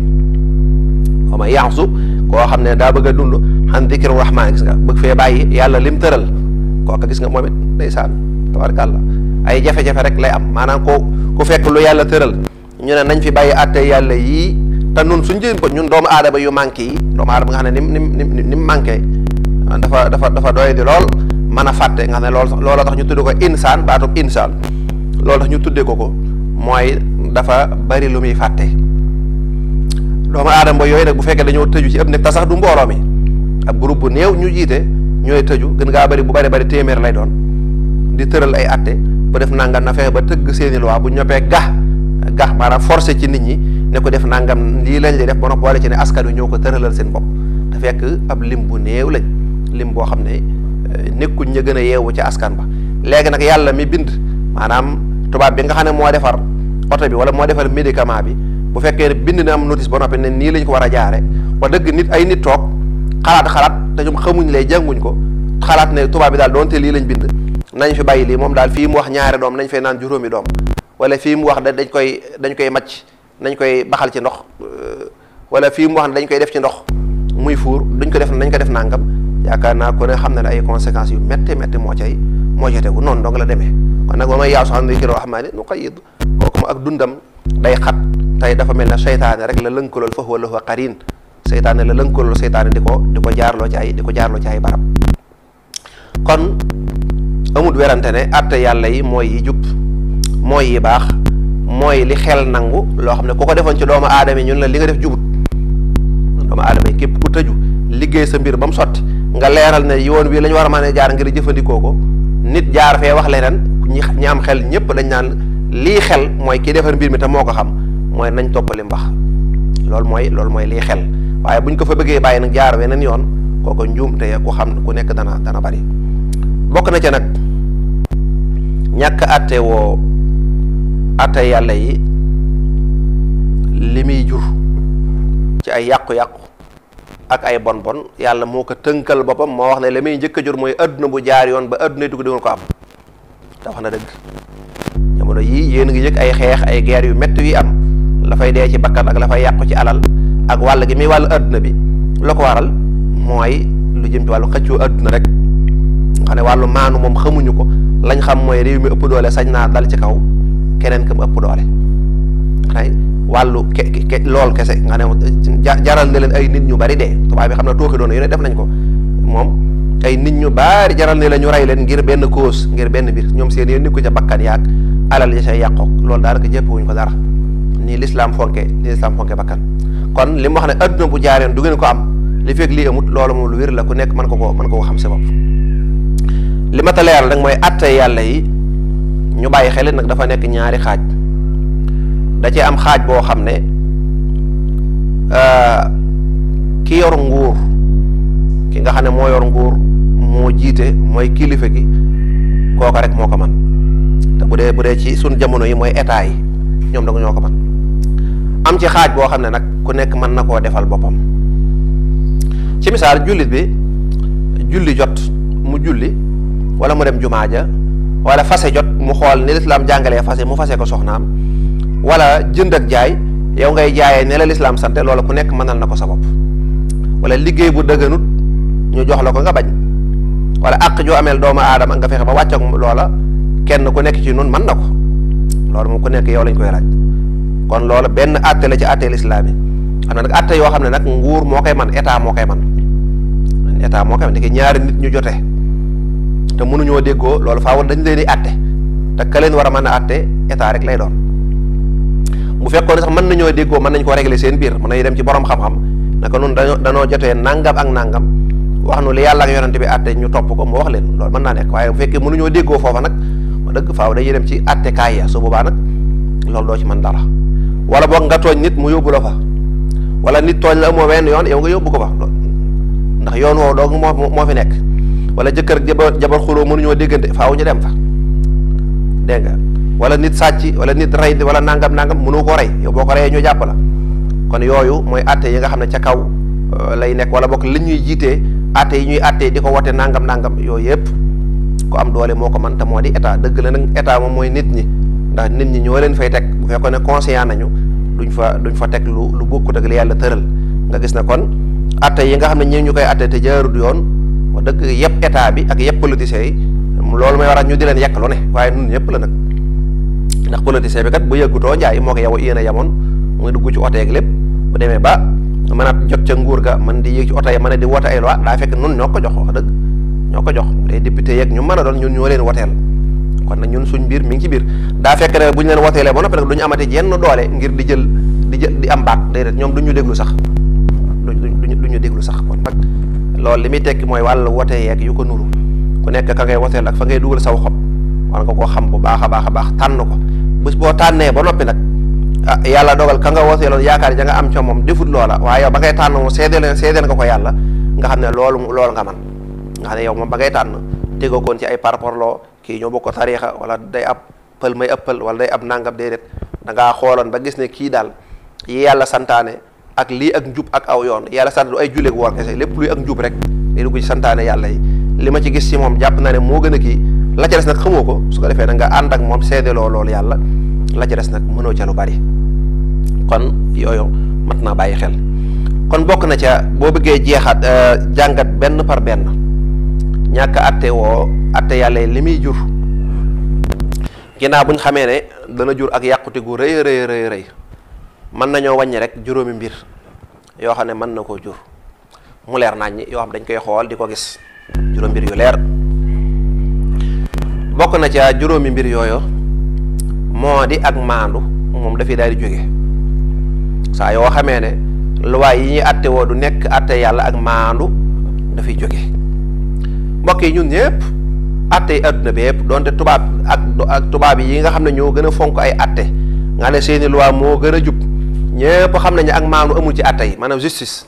wa man ya'su koo xam ne daa bëgg a dund an dikri rahmani gis nga bëgg fee bàyyi yàlla lim tëral kooka gis nga moom it ndeysaan tabarkàlla ay jafe-jafe rek lay am. maanaam ku fekk lu yàlla tëral ñu ne nañ fi bàyyi àtte yàlla yii te nun suñ jëriñ ko ñun doomu aadama yu manqué yi doomu aadama nga xam ne ni mu manqué dafa doy di lool mën a fàtte nga xam ne looloo tax ñu tuddee ko insaan baatub insaan loolu tax ñu tuddee ko mooy dafa bari lu muy fàtte. doomu aadama yooyu nag bu fekkee dañoo tëju ci ëpp nekk te sax du mbooloo mi ab groupe bu néew ñu jiite ñooy tëju gën ngaa bari bu bari téeméer lay doon di tëral ay atte bu def nangam na fexe ba tëgg seeni loi bu ñoppee gax maanaam forcé ci nit ñi ne ko def nangam lii lañ lay def ba noppi boole ci ne askan wi ñoo ko tëralal seen bopp te fekk ab lim bu néew lañ lim boo xam ne nekkuñ ña gën a yeewu ci askan ba. léegi nag yàlla mi bind maanaam tubaab bi nga xam ne moo defar oto bi wala moo defar médicament bi bu fekkee ne bind na am notice ba noppi ne nii lañ ko war a jaare wa dëgg ay nit toog xalaat te ñoom xamuñ lay jànguñ ko xalaat ne tubaab bi daal doonte lii lañ bind nañ fi bàyyi lii moom daal fii mu wax ñaari doom nañ fay naan juróomi doom wala fii mu wax dañ koy macc nañ koy baxal ci ndox wala fii mu wax ne dañ koy def ci ndox muy fuur duñ ko def nañ ko def nangam yaakaar naa ko ne xam na ne ay conséquences yu métti moo cay tegu noonu dong la demee. kon nag ba may yaasu xam ne kii rahmaani nuqayyid kooku ak dundam day xat tey dafa mel ne seytaane rek la lënkalool fa huwa lahu qarin seytaane la lënkalool seytaane di ko jaarloo ci ay barab. kon amut werante ne atte yàlla yi mooy yi jub mooy yi baax mooy li xel nangu loo xam ne ku ko defoon ci doomu aadama yi ñun la li nga def jubut. doomu aadama yi képp ku tëju liggéey sa mbir ba mu sotti nga leeral ne yoon wi la ñu war a mën a jaar ngir jëfandikoo ko nit jaar fee wax leneen ñi am xel ñëpp dañ naan lii xel mooy ki defar mbir mi te moo ko xam mooy nañ topp li mu wax loolu mooy lii xel. waaye buñ ko fa bëggee bàyyi nag jaar weneen yoon kooku njuum te ku xam ku nekk dana bari. bokk na ca nag ñàkk atte yàlla yi li muy jur ci ay yàqu-yàqu ak ay bon yàlla moo ko tënkal boppam moo wax ne li muy njëkk a jur mooy adduna bu jaar yoon ba adduna yi dugg di ko am te wax na dëgg. jamono yii yéen ngi yëg ay xeex ay guerre yu métti yu am la fay dee ci bakkan ak la fay yàqu ci alal ak wàll gi muy wàllu adduna bi la ko waral mooy lu jëm ci wàllu xëccoo adduna rek nga xam ne wàllu maanu moom xamuñu ko lañ xam mooy réew mi ëpp doole sañ naa dal ci kaw keneen ka mu ëpp doole xëy wàllu lool kese nga ne jaral na leen ay nit ñu bari dee tubaab bi xam ne tooxi doona yu ne def nañ ko moom ay nit ñu bari jaral ne la ñu rey leen ngir benn cause ngir benn mbir ñoom seen yéen ni ko ca bakkan yaag alal ya say yàqook loolu daanaka jëppewuñ ko dara nii lislaam fonke bakkan kon li mu wax ne adduna bu jaareen du ngeen ko am li fekk lii amut loolu moom lu wér la ku nekk mën ko xam si bopp. li ma ta leeral nag mooy atte yàlla yi ñu bàyyi xel nag dafa nekk ñaari xaaj da cee am xaaj boo xam ne ki yor nguur ki nga xam ne moo yor nguur moo jiite mooy kilifa gi kooka rek moo ko man te bu dee ci suñ jamono yi mooy état yi ñoom da ñoo ko man am ci xaaj boo xam ne nag ku nekk mën na koo defal boppam ci misaal jullit bi julli jot mu julli wala mu dem jumaa ja wala fase jot mu xool ni lislaam jàngalee fase mu fase ko soxnaam wala jënd ak jaay yow ngay jaayee ne la lislaam sante loola ku nekk mënal na ko sa bopp wala liggéey bu dëgganut ñu jox la ko nga bañ wala àq joo ameel doomu aadama nga fexe ba wàcc ak loola kenn ku nekk ci nun mën na ko loolu moom ku nekk yow lañ koy laaj kon loola benn atte la ci atte lislaam yi. am na nag atte yoo xam ne nag nguur moo koy man état moo koy man di ki ñaari nit ñu jote te mënuñoo déggoo loolu faaw dañ leen di atte te ka leen war a mën a atte état rek lay doon. bu fekkoon ne sax mën nañoo déggoo mën nañ ko régler seen biir mën nañu dem ci borom xam-xam naka nun danoo jotee nangam ak nangam wax nu li yàlla ak yonent bi atte ñu topp ko mu wax leen loolu mën naa nekk. waaye bu fekkee mënuñoo déggoo foofa nag ma dëgg faaw dañuy dem ci atte kaay ya su boobaa nag loolu doo ci mën dara. wala boog nga tooñ nit mu yóbbu la fa wala nit tooñ la amoo wenn yoon yow nga yóbbu ko fa ndax yoon woowu doog moo fi nekk. wala jëkkër ak jabar xuloo mënuñoo déggante faaw ñu dem fa dégg nga wala nit sàcc wala nit rey wala nangam mënu ko rey yow boo ko reyee ñu jàpp la. kon yooyu mooy atte yi nga xam ne ca kaw lay nekk wala bokk li ñuy jiitee atte yi ñuy attee di ko wote nangam yooyu yëpp ko am doole moo ko man te moo di état dëgg la nag état moom mooy nit ñi ndax nit ñi ñoo leen fay teg bu fekkoon ne conscient nañu duñ fa teg lu bokkut ak li yàlla tëral nga gis ne kon atte yi nga xam ne ñi ñu koy atte te jaarut yoon wax dëgg yëpp état bi ak yëpp politiciens yi loolu may waral ñu di leen yekk lu ne waaye nun ñëpp la nag ndax politicien bi kat bu yëggutoo njaay moo ko yow yéen a yamoon muy dugg ci oto yeeg lépp bu demee ba mën a jot ca nguur ga man di yéeg ci oto yi mën a di wote ay loi daa fekk nun ñoo ko jox wax dëgg ñoo ko jox day député yeeg ñu mën a doon ñun ñoo leen woteel kon nag ñun suñ biir mi ngi ci biir daa fekk ne bu ñu leen woteelee ba noppi nag du ñu amati jenn doole ngir di am baat déedéet ñoom du ñu déglu sax duñu déglu sax kon nag loolu li muy tekki mooy wàllu wote yeeg yu ko nuru ku nekk ka ngay woteel ak fa ngay dugal saw xob war nga koo xam bu baax a baax tànn ko bés boo tànnee ba noppi nag yàlla dogal ka nga woteeloon yaakaar ja nga am ca moom defut loola waaye yow ba ngay tànn moom seedeel nga ko yàlla nga xam ne loolu nga man nga xam ne yow moom ba ngay tànn tegoo koon ci ay parparloo kii ñoo bokk tariixa wala day ab pël may ëppal wala day ab nangam déedéet da ngaa xooloon ba gis ne kii daal yi yàlla santaane ak lii ak njub ak aw yoon yàlla sant du ay julleeg woor kese lépp luy ak njub rek day dugg ci santaane yàlla yi li ma ci gis ci moom jàpp naa ne moo gën a kii la ca des nag xamoo ko su ko defee da nga ànd ak moom seedeloo loolu yàlla la ca des nag mënoo ca lu bari kon yooyu mat naa bàyyi xel. kon bokk na ca boo bëggee jeexaat jàngat benn par benn ñàkk atte woo atte yàlla li muy jur ginnaaw buñ xamee ne dana jur ak yàqute gu rëy mën nañoo wàññi rek juróomi mbir yoo xam ne mën na koo jur mu leer naññi yoo xam dañ koy xool di ko gis juróom mbir yu leer bokk na ca juróomi mbir yooyu moo di ak maandu moom dafay daal di jóge saa yoo xamee ne luwaay yi ñuy atte woo du nekk atte yàlla ak maandu dafay jóge mbokk yi ñun ñëpp atte yi adduna bi yëpp donte tubaab ak tubaab yi nga xam ne ñoo gën a fonk ay atte nga ne seeni luwaa moo gën a jub ñëpp xam nañu ak maandu amul ci atte yi maanaam justice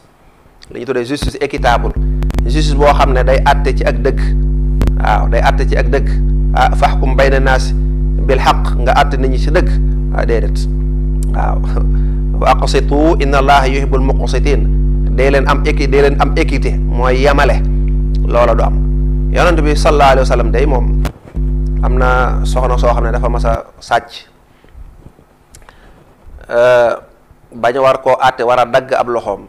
li ñu tuddee justice équitable justice boo xam ne day atte ci ak dëgg waaw day atte ci ak dëgg fahkum bayna naas bil haqq nga atte nit ñi ci dëgg déedéet waaw wa aqsitu inna allaha yuhibbul muqsitin day leen am équité mooy yemale loola du am yonent bi sallallahu alayhi wa sallam day moom am na soxna soo xam ne dafa mas a sàcc bañ a war koo àtte war a dagg ab loxoom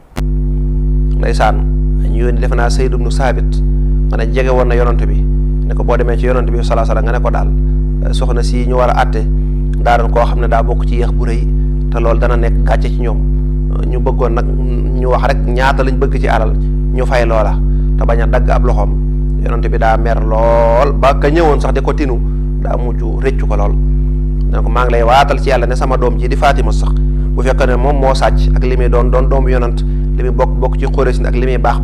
ndeysaan ñu yónni defe naa Sayd ibnu Saabit ma ne jege woon na yonent bi ne ko boo demee ci yonent bi sallallahu alayhi wa sallam nga ne ko daal soxna si ñu war a àtte daa doon koo xam ne daa bokk ci yéex bu rëy te loolu dana nekk gàcce ci ñoom ñu bëggoon nag ñu wax rek ñaata lañ bëgg ci alal ñu fay loola te bañ a dagg ab loxoom yonent bi daa mer lool ba ka ñëwoon sax di ko tinu daa mujj rëccu ko lool ne ko maa ngi lay waatal ci yàlla ne sama doom ji di Fatima sax bu fekkee ne moom moo sàcc ak li muy doon doomu yonent li muy bokk ci Xuraysh ak li muy baax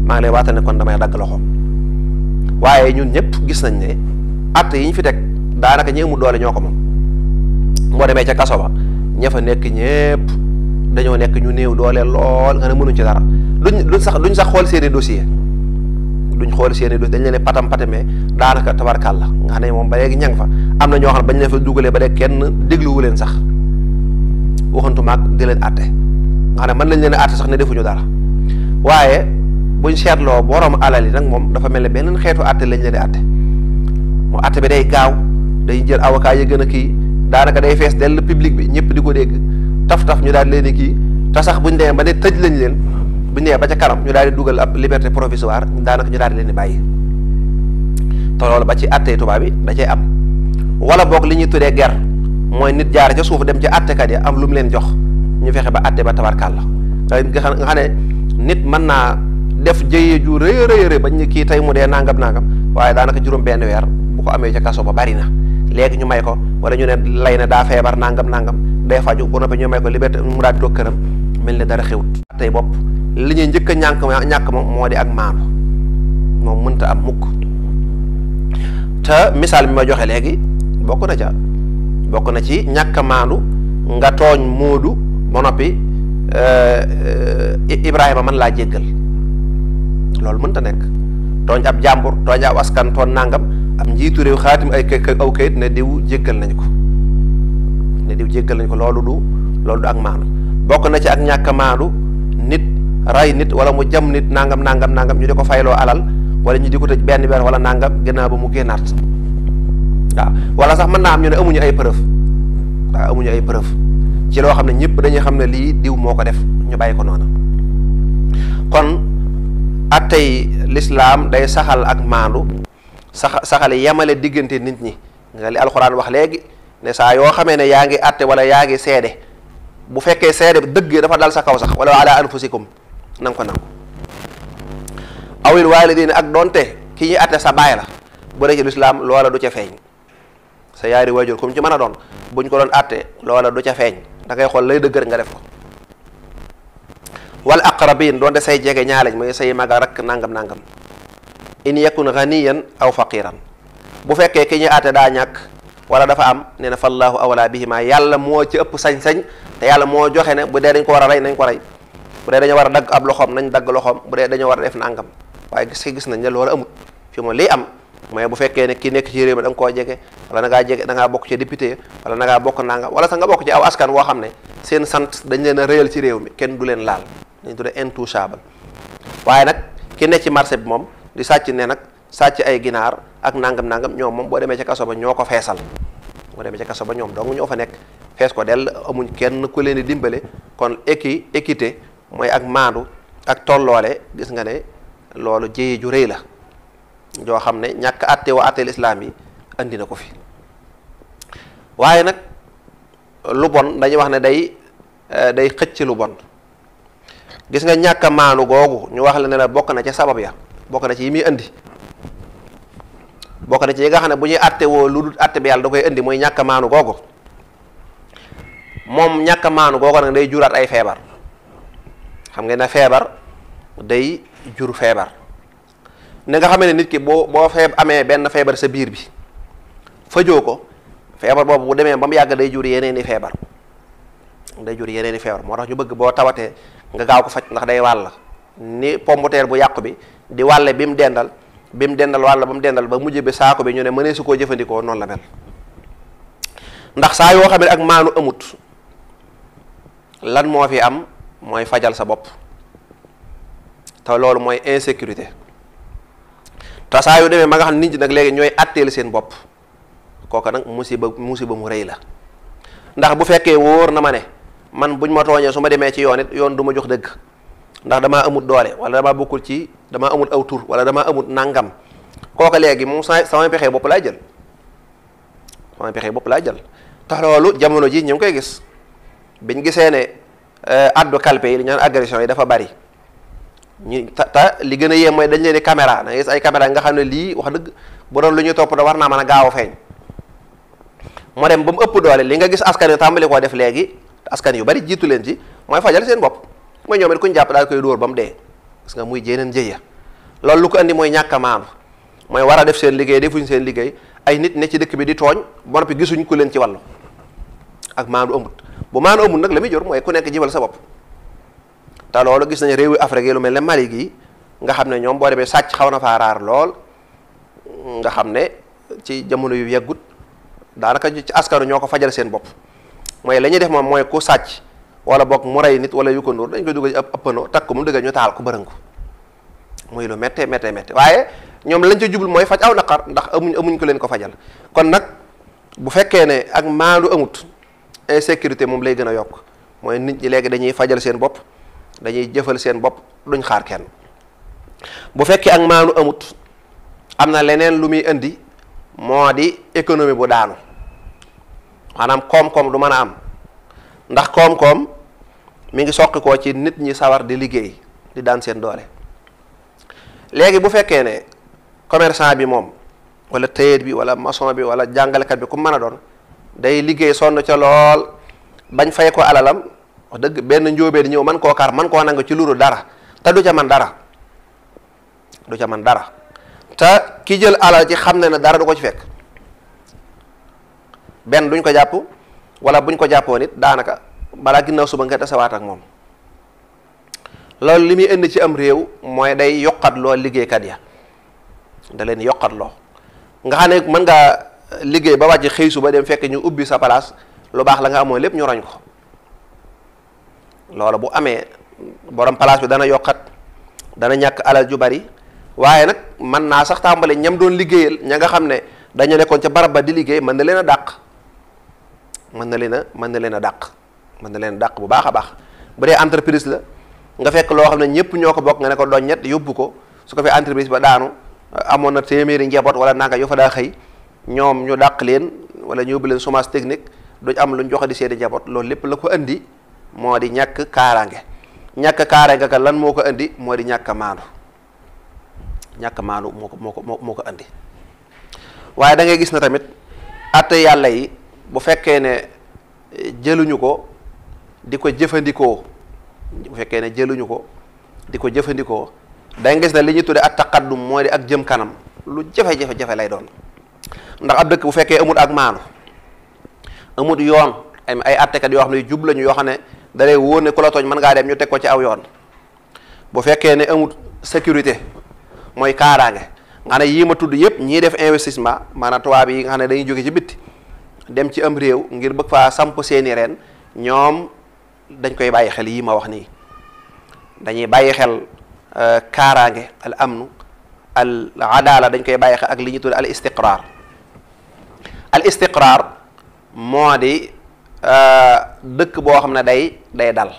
maa ngi lay waatal ne kon damay dagg loxoom waaye ñun ñëpp gis nañ ne atte yi ñu fi teg daanaka ñi mu doole ñoo ko moom moo demee ca kaso ba ña fa nekk ñëpp dañoo nekk ñu néew doole lool nga ne mënuñ ci dara duñ sax xool seeni dossier dañ leen patam patame daanaka tabarkàlla nga xam ne moom ba léegi ña nga fa am na ñoo xam ne bañ leen fa dugalee ba léegi kenn dégluwu leen sax waxantumaak di leen atte nga xam ne mën nañ leen a atte sax ne defuñu dara waaye buñ seetloo borom alal yi nag moom dafa mel ne beneen xeetu atte lañ leen di atte moo atte bi day gaaw day jël avocat yi gën a kii daanaka day fees dell public bi ñëpp di ko dégg taf ñu daal leen di kii te sax buñ demee ba ne tëj lañ leen buñ demee ba ca kanam ñu daal di dugal ab liberté provisoire daanaka ñu daal di leen di bàyyi te loolu ba ci attey tubaab bi da cay am wala boog li ñuy tuddee guerre mooy nit jaar ca suuf dem ci attekat ya am lu mu leen jox ñu fexe ba atte ba tabarkàlla nga xam ne nit mën naa def jëye ju rëy rëy bañ ñu kii tey mu dee nangam waaye daanaka juróom benn weer bu ko amee ca kaso ba bari na léegi ñu may ko wala ñu ne lay na daa feebar nangam day faju bu noppee ñu may ko liberté mu daal di toog këram mel ne dara xewut tey bopp li ñuy njëkk a ñàkk moom moo di ak maandu moom mënta am mukk te misaal bi ma joxe léegi bokk na ci ñàkk a maandu nga tooñ Moodu ba noppi Ibrahima man laa jéggal loolu mënta nekk tooñ ab jàmbur tooñ ab askan tooñ nangam am njiitu réew xaatim aw kayit ne diw jéggal nañ ko loolu du ak maandu bokk na ci ak ñàkk a maandu nit ray nit wala mu jam nit nangam ñu di ko fayloo alal wala ñu di ko tëj benn wala nangam gannaaw ba mu génnaat waaw wala sax mën naa am ñu ne amuñu ay preuve ci loo xam ne ñëpp dañuy xam ne lii diw moo ko def ñu bàyyi ko noonu kon attey lislaam day saxal ak maandu saxal yemale diggante nit ñi nga li alxuraan wax léegi ne saa yoo xamee ne yaa ngi atte wala yaa ngi seede bu fekkee seede dëgg dafa dal sa kaw sax wala ala anfusikum nanga ko nangu awil waalidin ak doonte ki ñuy atte sa baay la bu dee ci lislaam loola du ca feeñ sa yaari waajur comme ci mën a doon buñ ko doon atte loola du ca feeñ da ngay xool lay dëgg nga def ko wal aqrabin doonte say jege ñaaleñ mooy say maga rakk nangam in yakun ganiyan aw faqiran bu fekkee ki ñuy atte daa ñàkk wala dafa am nee na fallahu awla bihima yàlla moo ci ëpp sañ-sañ te yàlla moo joxe ne bu dee dañ ko war a rey nañ ko rey bu dee dañoo war a dagg ab loxoom nañ dagg loxoom bu dee dañoo war a def nangam waaye gis nañ ne loolu amut fi moom lii am mooy bu fekkee ne ki nekk ci réew mi da nga koo jege wala da ngaa bokk ci député wala da ngaa bokk nangam wala sax nga bokk ci aw askan woo xam ne seen sant dañ leen a réyal ci réew mi kenn du leen laal dañ tuddee intouchable waaye nag ki nekk ci marché bi moom di sàcc ne nag sàcc ay ginaar ak nangam ñoom moom boo demee ca kaso ba ñoo ko feesal boo demee ca kaso ba ñoom dong ñoo fa nekk fees ko dell amuñ kenn ku leen di dimbale kon équité mooy ak maandu ak tolloole gis nga ne loolu jéye ju rëy la joo xam ne ñàkk atte wa atteel islaam yi andi na ko fi waaye nag lu bon dañuy wax ne day xëcc lu bon gis nga ñàkk a maandu googu ñu wax la ne la bokk na ca sabab ya bokk na ci yi muy indi bokk na ci yi nga xam ne bu ñuy atte woo lu dul atte bi yàlla da koy indi mooy ñàkk a maandu googu moom ñàkk a maandu googu nag day juraat ay feebar xam nga ne feebar day jur feebar ne nga xam ne nit ki boo amee benn feebar sa biir bi fajoo ko feebar boobu bu demee ba mu yàgg day jur yeneen i feebar moo tax ñu bëgg boo tawatee nga gaaw ko faj ndax day wàll ni pomputeer bu yàqu bi di wàlle bi mu dendal wàll ba mu dendal ba mujj bi saako bi ñu ne mënee su koo jëfandikoo noonu la mel ndax saa yoo xam ne ak maanu amut lan moo fi am mooy fajal sa bopp te loolu mooy insécurité te saa yu demee ma nga xam nit ñi nag léegi ñooy atteel seen bopp kooka nag musiba mu rëy la ndax bu fekkee wóor na ma ne man buñ ma tooñee su ma demee ci yoon it yoon du ma jox dëgg ndax damaa amut doole wala damaa bokkul ci damaa amut aw tur wala damaa amut nangam kooka léegi moom sama pexe bopp laay jël tax loolu jamono ji ñu ngi koy gis biñ gisee ne addu kalpe yi li ñaan agression yi dafa bari ñu ta li gën a yéem mooy dañ leen di caméra da ngay gis ay caméra nga xam ne lii wax dëgg bu doon lu ñuy topp da war naa mën a gaaw a feeñ moo dem ba mu ëpp doole li nga gis askan yu tàmbali koo def léegi askan yu bari jiitu leen ci mooy fajal seen bopp mooy ñoom it kuñ jàpp daal koy dóor ba mu dee parce que muy jéeneen jëya loolu lu ko andi mooy ñàkk a maandu mooy war a def seen liggéey defuñ seen liggéey ay nit ne ci dëkk bi di tooñ ba noppi gisuñ ku leen ci wàllu ak maandu amut bu maandu amut nag la muy jur mooy ku nekk jibal sa bopp te loolu gis nañu réewi Afrique yi lu mel ne Mali gi nga xam ne ñoom boo demee sàcc xaw na faa raar lool nga xam ne ci jamono yu yeggut daanaka ci askanu ñoo ko fajal seen bopp mooy la ñuy def moom mooy ku sàcc wala boog mu rey nit wala yu ko nduur dañ koy dugal ci ab ëppano takk ko mu dëgg ñu taal ko bërëngu muy lu méttee waaye ñoom lañ ca jublu mooy faj aw naqar ndax amuñ ko leen ko fajal kon nag bu fekkee ne ak maandu amut insécurité moom lay gën a yokk mooy nit ñi léegi dañuy fajal seen bopp dañuy jëfal seen bopp duñ xaar kenn bu fekkee ak maandu amut am na leneen lu muy indi moo di économie bu daanu maanaam koom-koom du mën a am ndax koom-koom mi ngi soqi koo ci nit ñi sawar di liggéey di daan seen doole. léegi bu fekkee ne commerçant bi moom wala tailleur bi wala maçon bi wala jàngalekat bi ku mën a doon day liggéey sonn ca lool bañ fay ko alalam wax dëgg benn njóobee di ñëw man koo kar man koo nangu ci luru dara te du ca man dara te ki jël alal ci xam ne ne dara du ko ci fekk benn duñ ko jàpp wala buñ ko jàppoo nit daanaka balaa ginnaaw suba nga tasawaat ak moom. loolu li muy indi ci am réew mooy day yokkatloo liggéeykat ya da leen yokkatloo nga xam ne mën ngaa liggéey ba wàcc xëy suba dem fekk ñu ubbi sa place lu baax la nga amoon lépp ñu roñ ko. loolu bu amee borom place bi dana yokkat dana ñàkk alal ju bari waaye nag mën naa sax tàmbale ñam doon liggéeyal ña nga xam ne dañu nekkoon ca barab ba di liggéey mën na leen a dàq mën na leen a dàq bu baax a baax. bu dee entreprise la nga fekk loo xam ne ñëpp ñoo ko bokk nga ne ko doon ñett yóbbu ko su ko fi entreprise ba daanu amoon na téeméeri njaboot wala nanga yu fa daa xëy ñoom ñu dàq leen wala ñu yóbbu leen chômage technique duñ am luñ joxe di seeni njaboot loolu lépp la ko indi moo di ñàkk kaaraange ka lan moo ko indi moo di ñàkk maandu moo ko indi. waaye da ngay gis na tamit atte yàlla yi bu fekkee ne jëluñu ko di ko jëfandikoo da ngay gis ne li ñuy tuddee ak taqaddum moo di ak jëm kanam lu jafe-jafe lay doon ndax ab dëkk bu fekkee amut ak maandu amut yoon ay attekat yoo xam ne jub lañu yoo xam ne da lay wóor ne ku la tooñ mën ngaa dem ñu teg ko ci aw yoon bu fekkee ne amut sécurité mooy kaaraange nga ne yii ma tudd yëpp ñii def investissement maanaam tubaab yi nga xam ne dañuy jóge ci bitti dem ci am réew ngir bëgg faa samp seeni reen ñoom dañ koy bàyyi xel yii ma wax nii dañuy bàyyi xel kaaraange al amnu al adala dañ koy bàyyi xel ak li ñuy tudd al istiqraar moo di dëkk boo xam ne day dal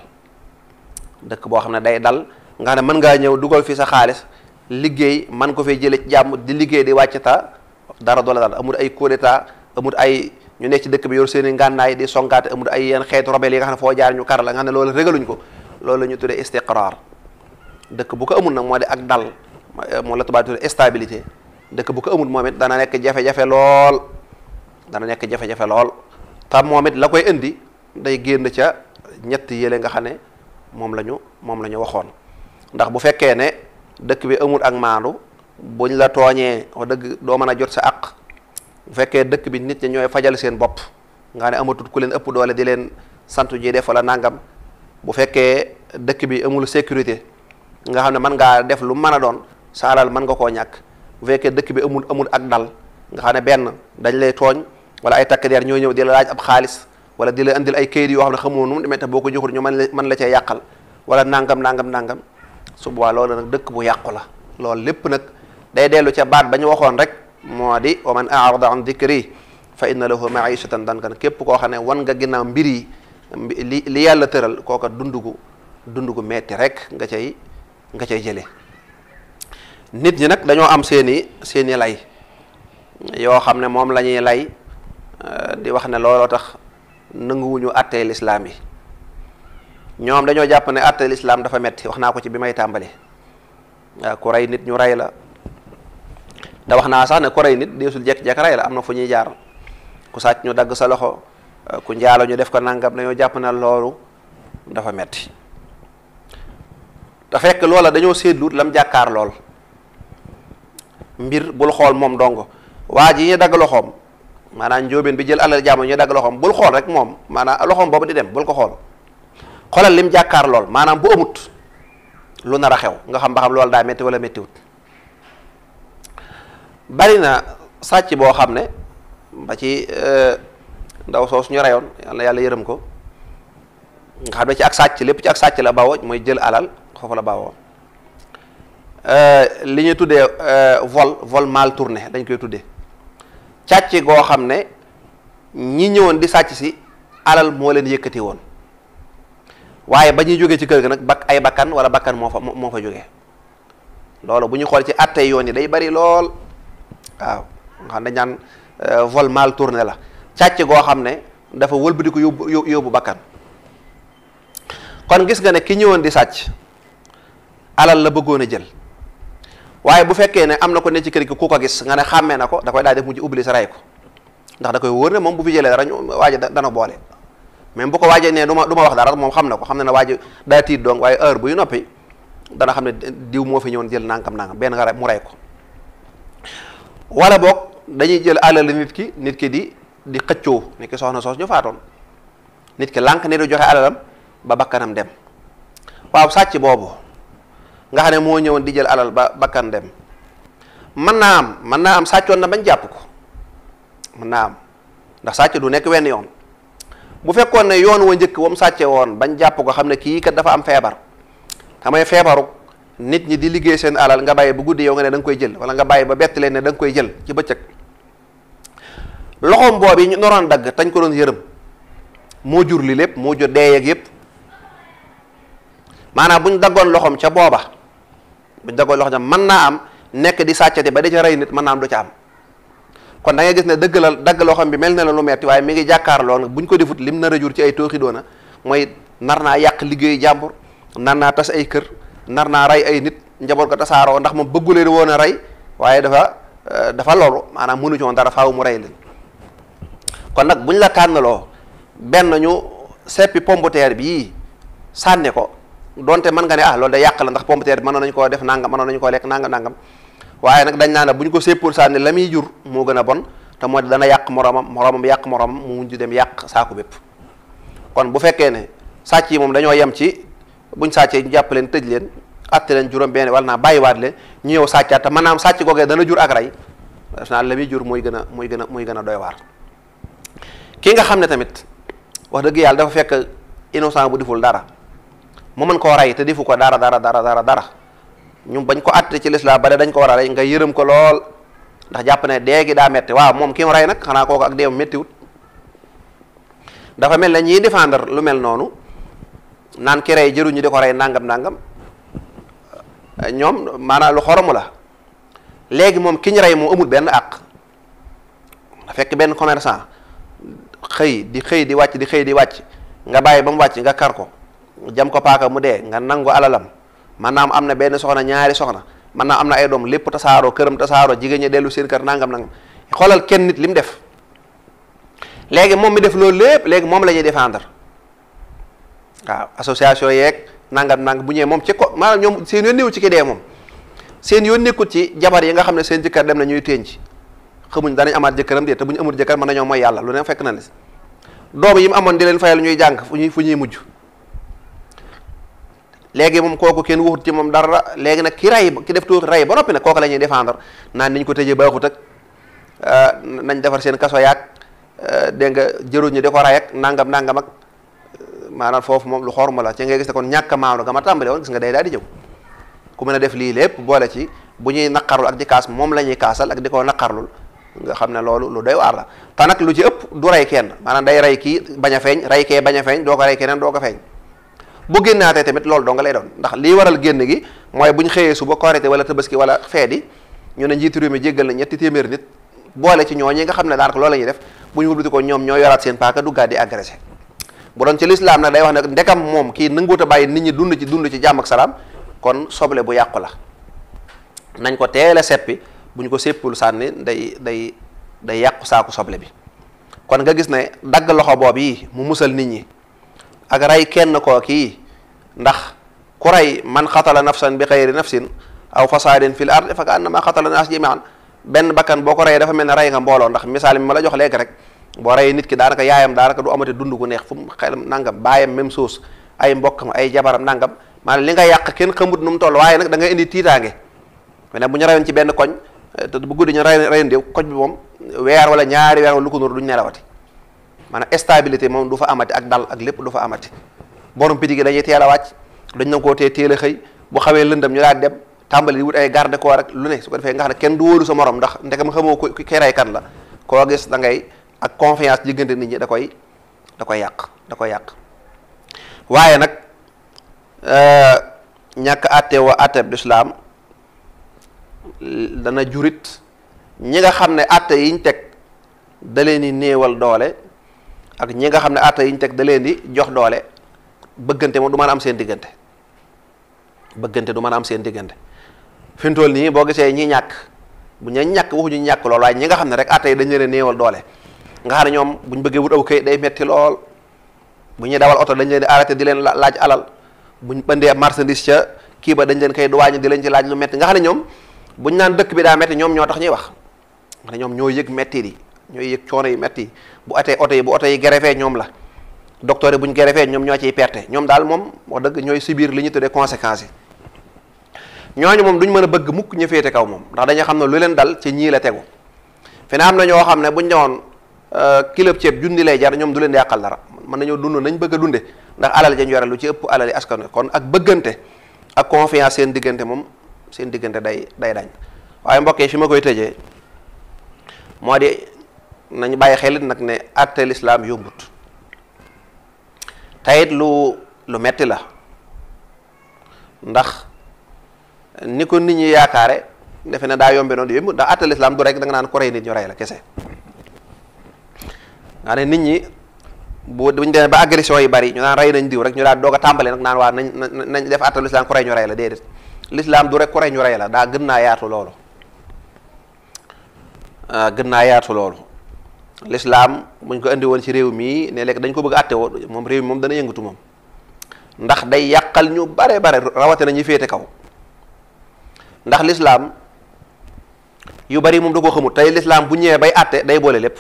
nga xam ne mën ngaa ñëw dugal fi sa xaalis liggéey man ko fay jële ci jàmm di liggéey di wàcc ta dara doola dal amul ay coup d'état amul ay ñu nekk ci dëkk bi yor seeni ngànnaay di songaate amul ay yenn xeetu rebelle yi nga xam ne foo jaar ñu kar la nga xam ne loolu régaluñ ko loolu la ñu tuddee istiqraar dëkk bu ko amul nag moo di ak dal moo la tubaab tuddee stabilité dëkk bu ko amul moom it dana nekk jafe-jafe lool te moom it la koy indi day génn ca ñett yële nga xam ne moom la ñu waxoon ndax bu fekkee ne dëkk bi amul ak maandu buñ la tooñee wax dëgg doo mën a jot sa àq bu fekkee dëkk bi nit ñi ñooy fajal seen bopp nga ne amatut ku leen ëpp doole di leen sant ji def wala nangam bu fekkee dëkk bi amul sécurité nga xam ne mën ngaa def lu mën a doon sa alal mën nga koo ñàkk bu fekkee dëkk bi amul ak dal nga xam ne benn dañ lay tooñ wala ay takk der ñoo ñëw di la laaj ab xaalis wala di la indil ay kayit yoo xam ne xamoo nu mu demee te boo ko joxul ñu mën la cee yàqal wala nangam su boobaa loolu nag dëkk bu yàqu la loolu lépp nag day dellu ca baat ba ñu waxoon rek moo di wa man a'rada an dhikri fa inna lahu ma'ishatan dankan képp koo xam ne wan nga ginnaaw mbir yi li yàlla tëral kooka dund gu metti rek nga cay jële nit ñi nag dañoo am seeni lay yoo xam ne moom la ñuy lay di wax ne looloo tax nanguwuñu àttee lislaam yi ñoom dañoo jàpp ne àttee lislaam dafa metti wax naa ko ci bi may tàmbali waaw ku rey nit ñu rey la da wax naa sax ne ku rey nit deesul jekk-jekk rey la am na fu ñuy jaar ku sàcc ñu dagg sa loxo ku njaalo ñu def ko nangam dañoo jàpp ne loolu dafa metti te fekk loola dañoo seetluut lam jàkkaar lool mbir bul xool moom dongo waa ji ñu dagg loxoom maanaam njóobeen bi jël alal jàmm ñu dagg loxoom bul xool rek moom maanaam loxoom boobu di dem bul ko xool xoolal lim jàkkaar lool maanaam bu amut lu nar a xew nga xam ba xam loolu daa métti wala méttiwut bari na sàcc boo xam ne ba ci ndaw soo suñu reyoon yàlla yërëm ko nga xam ne ci ak sàcc lépp ci ak sàcc la bawoo mooy jël alal foofu la bawoo li ñuy tuddee vol mal tourné dañ koy tuddee càcc goo xam ne ñi ñëwoon di sàcc si alal moo leen yëkkati woon waaye ba ñuy jógee ci kër ga nag ay bakkan wala bakkan moo fa jógee loolu bu ñu xool ci atte yoon yi day bari lool waaw nga xam dañ naan vol mal tourné la càcc goo xam ne dafa wëlbati ko yóbbu bakkan. kon gis nga ne ki ñëwoon di sàcc alal la bëggoon a jël waaye bu fekkee ne am na ko ne ci kër gi ku ko gis nga ne xàmmee na ko da koy daal def mujj ubbi sa ray ko ndax da koy wóor ne moom bu fi jëlee dara waaje dana boole même bu ko waajee ne du ma wax dara moom xam na ko xam na ne waaje daa tiit donc waaye heure buy noppi dana xam ne diw moo fi ñëwoon jël nangam benn nga mu ray ko. wala boog dañuy jël alal nit ki di xëccoo nit ki soxna soos ñu faatoon nit ki lànk ne du joxe alalam ba bakkanam dem waaw sàcc boobu nga xam ne moo ñëwoon di jël alal ba bakkan dem mën naa am sàccoon na bañ jàpp ko mën naa am ndax sàcc du nekk wenn yoon bu fekkoon ne yoon wa njëkk wam sàcce woon bañ jàpp ko xam ne kii kat dafa am feebar xamay feebaru nit ñi di liggéey seen alal nga bàyyi bu guddi yow nga ne da nga koy jël wala nga bàyyi ba bett leen ne da nga koy jël ci bëccëg loxoom boobu yi ñu noroon dagg tañ ko doon yërëm moo jur li lépp moo jur dee yeeg yépp maanaam buñ daggoon loxoom ca booba buñ daggoon loxoom ca mën naa am nekk di sàccati ba da ca rey nit mën naa am du ca am kon da ngay gis ne dagg loxoom bi mel na la lu metti waaye mi ngi jàkkaarloo nag buñ ko defut lim nar a jur ci ay tooxi doona mooy nar naa yàq liggéeyu jàmbur nar naa tas ay kër nar naa rey ay nit njaboot ko tasaaroo ndax moom bëggu leen woon a rey waaye dafa loolu maanaam mënu ci woon dara faaw mu rey leen kon nag buñ la tànnaloo benn ñu seppi pombiteer bii sànni ko donte mën nga ne loolu da yàq la ndax pombiteer bi mënoon nañu koo def nangam mënoon nañu koo lekk nangam waaye nag dañ naan bu ñu ko séppul sànni la muy jur moo gën a bon te moo dana yàq moromam yàq moromam mu mujj dem yàq saako bépp kon bu fekkee ne sàcc yi moom dañoo yem ci buñ sàccee ñu jàpp leen tëj leen atte leen juróom benn wala naa bàyyiwaat leen ñu ñëw sàccaat te maanaam sàcc googee dana jur ak rey def naa la muy jur muy gën a doy waar ki nga xam ne tamit wax dëgg yàlla dafa fekk innocent bu deful dara mu mën koo rey te defu ko dara ñu bañ ko àtte ci lislaam bare dañ ko war a rey nga yërëm ko lool ndax jàpp ne dee gi daa metti waaw moom ki mu rey nag xanaa kooku ak deewam méttiwut dafa mel ne ñiy défendre lu mel noonu naan ki rey jëruñu di ko rey nangam ñoom maanaam lu xoromu la léegi moom ki ñu rey moom amul benn àq fekk benn commerçant xëy di wàcc nga bàyyi ba mu wàcc nga kar ko jam ko paaka mu dee nga nangu alalam maanaam am na benn soxna ñaari soxna maanaam am na ay doom lépp tasaaroo këram tasaaroo jigéen ñi dellu seen kër nangam xoolal kenn nit li mu def léegi moom mi def loolu lépp léegi moom la ñuy défendre waaw association yeeg nangam bu ñëwee moom ci ko maanaam ñoom seen yoon néew ci ki dee moom seen yoon nekkut ci jabar yi nga xam ne seen jëkkër dem na ñuy tënc xamuñ danañ amaat jëkkëram de te bu ñu amul jëkkër mën nañoo mooy yàlla lu ne fekk na ne doom yi mu amoon di leen fayal ñuy jàng fu ñuy mujj léegi moom kooku kenn waxut ci moom dara léegi nag ki def tuuti rey ba noppi nag kooku la ñuy défendre naan niñ ko tëjee baaxut ak nañ defar seen kaso yaag dégg nga jëruñ ñi di ko rey ak nangam ak maanaam foofu moom lu xorma la ci ngay gis ne kon ñàkk a maandu nga ma tàmbale woon gis nga day daal di jëw ku mën a def lii lépp boole ci bu ñuy naqarul ak di kaas moom la ñuy kaasal ak di ko naqarlul nga xam ne loolu lu doy waar la te nag lu ci ëpp du rey kenn maanaam day rey kii bañ a feeñ rey kee bañ a feeñ doo ko rey keneen doo ko feeñ bu génnaatee tamit loolu doo nga lay doon ndax lii waral génn gi mooy bu ñu xëyee suba korité wala tabaski wala feedi ñu ne njiitu réew mi jéggal na 300 nit boole ci ñooñi nga xam ne daanaka loolu la ñuy def bu ñu wëlbati ko ñoom ñoo yoraat seen paaka duggaat di agressé bu doon ci lislaam nag day wax ne ndekam moom kii nanguut a bàyyi nit ñi dund ci jàmm ak salaam kon soble bu yàqu la nañ ko teel a seppi bu ñu ko séppul sànni day yàqu saaku soble bi kon nga gis ne dagg loxo boobu yi mu musal nit ñi ak rey kenn koo kii ndax ku rey man xatala nafsan bi xayri nafsin aw fasaadin fil ard fa ka annama xatala naas jamian benn bakkan boo ko reyee dafa mel ne rey nga mbooloo ndax misaal mi ma la jox léegi rek boo reyee nit ki daanaka yaayam daanaka du amati dund gu neex fu mu xelam nangam baayam même chose ay mbokkam ay jabaram nangam maanaam li nga yàq kenn xamut nu mu toll waaye nag da nga indi tiitaange mais nag bu ñu reyoon ci benn koñ te bu guddi ñu reyoon déw koñ bi moom weer wala ñaari weer wala lu ko nur duñ nelawati maanaam stabilité moom du fa amati ak dal ak lépp du fa amati borom pitigi dañuy teel a wàcc dañ na koo teel a xëy bu xawee lëndam ñu daal dem tàmbali di wut ay garde corps rek lu ne su ko defee nga xam ne kenn du wóolu sa morom ndax ndekam xamoo ko ki rey kan la koo gis da ngay ak confiance diggante nit ñi da koy yàq waaye nag ñàkk àtte wa àtteb lislaam dana jurit ñi nga xam ne àtte yiñ teg da leen di néewal doole ak ñi nga xam ne atte yi ñu teg da leen di jox doole bëggante moom du mën a am seen diggante bëggante du mën a am seen diggante fi mu toll nii boo gisee ñi ñàkk bu ñu ñàkk waxuñu ñàkk lool waaye ñi nga xam ne rek atte yi dañ leen a néewal doole nga xam ne ñoom buñ bëggee wut aw kay day metti lool bu ñuy dawal oto dañ leen di arrêté di leen laaj alal buñ bëndee marchandise ca kii ba dañ leen koy duwaañu di leen ci laaj lu metti nga xam ne ñoom buñ naan dëkk bi daa metti ñoom ñoo tax ñuy wax nga ne ñoom ñoo yëg metti yi ñooy yëg coono yi metti bu atee oto yi gerefee ñoom la docteur yi buñ gerefee ñoom ñoo ciy perte ñoom daal moom wax dëgg ñooy subir li ñu tuddee conséquences yi ñooñu moom duñ mën a bëgg mukk ñu féete kaw moom ndax dañuy xam ne lu leen dal ci ñii la tegu fi ne am na ñoo xam ne buñ ñëwoon kilo ceeb junni lay jar ñoom du leen di yàqal dara mën nañoo dund nañ bëgg a dunde ndax alal jañ yore lu ci ëpp alal yi askan kon ak bëggante ak confiance seen diggante moom seen diggante day dañ waaye mbokk yi fi ma koy tëjee moo di nañ bàyyi xelit nag ne àtte lislaam yombut tayit lu metti la ndax ni ko nit ñi yaakaare defe ne daa yombe noonu yomb ndax àtte lislaam du rek da nga naan ko rey nit ñu rey la kese nga ne nit ñi buñ demee ba agression yi bari ñu naan rey nañ diw rek ñu daal doog a tàmbale nag naan waa nañ def àtte lislaam ko rey ñu rey la déedéet lislaam du rek ko rey ñu rey la daa gën naa yaatu loolu lislaam buñ ko indi woon ci réew mii ne léegi dañ ko bëgg a àtte woo moom réew mi moom dana yëngatu moom ndax day yàqal ñu bare rawatina ñi féete kaw ndax lislaam yu bari moom da koo xamut tey lislaam bu ñëwee bay àtte day boole lépp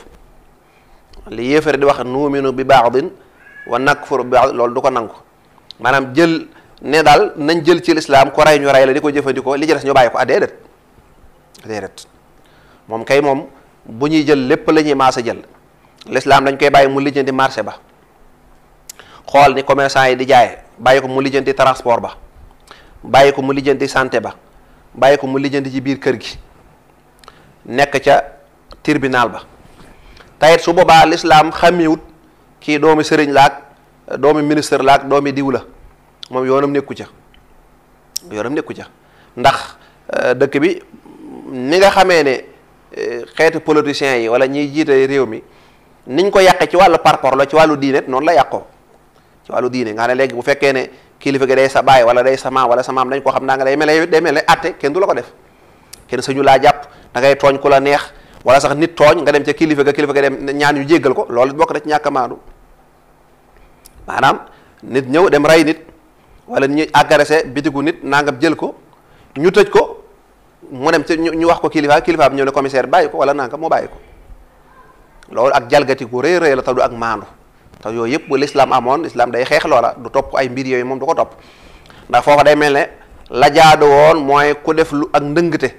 li yéefare di wax nuuminu bi baadin wa nakfuru bi baad loolu du ko nangu maanaam jël ne daal nañ jël ci lislaam ko rey ñu rey la di ko jëfandikoo li ci des ñu bàyyi ko déedéet moom kay moom bu ñuy jël lépp la ñuy maasa jël lislaam dañ koy bàyyi mu lijjanti marché ba xool ni commerçant yi di jaaye bàyyi ko mu lijjanti transport ba bàyyi ko mu lijjanti santé ba bàyyi ko mu lijjanti ci biir kër gi nekk ca tribunal ba tayit su boobaa lislaam xàmmewut kii doomi sëriñ laak doomi ministre laak doomi diw la moom yoonam nekku ca ndax dëkk bi ni nga xamee ne xeeti politiciens yi wala ñiy jiite réew mi niñ ko yàqee ci wàllu parpor la ci wàllu diine noonu la yàqoo ci wàllu diine nga ne léegi bu fekkee ne kilifa gi day sa baay wala day sa maam wala sa maam dañ koo xam naa nga day mel ne atte kenn du la ko def kenn sañu laa jàpp da ngay tooñ ku la neex wala sax nit tooñ nga dem ca kilifa ga dem ñaan ñu jéggal ko loolu bokk na ci ñàkk a maandu maanaam nit ñëw dem rey nit wala ñu agressé bitigu nit nangam jël ko ñu tëj ko mu dem ci ñu wax ko kilifa bi ñëw ne commissaire bàyyi ko wala nangam moo bàyyi ko loolu ak jalgati gu rëy la taw du ak maandu te yooyu yëpp bu l'islam amoon l'islam day xeex loola du topp ay mbir yooyu moom du ko topp ndax foofa day mel ne la jaadu woon mooy ku def lu ak ndëngte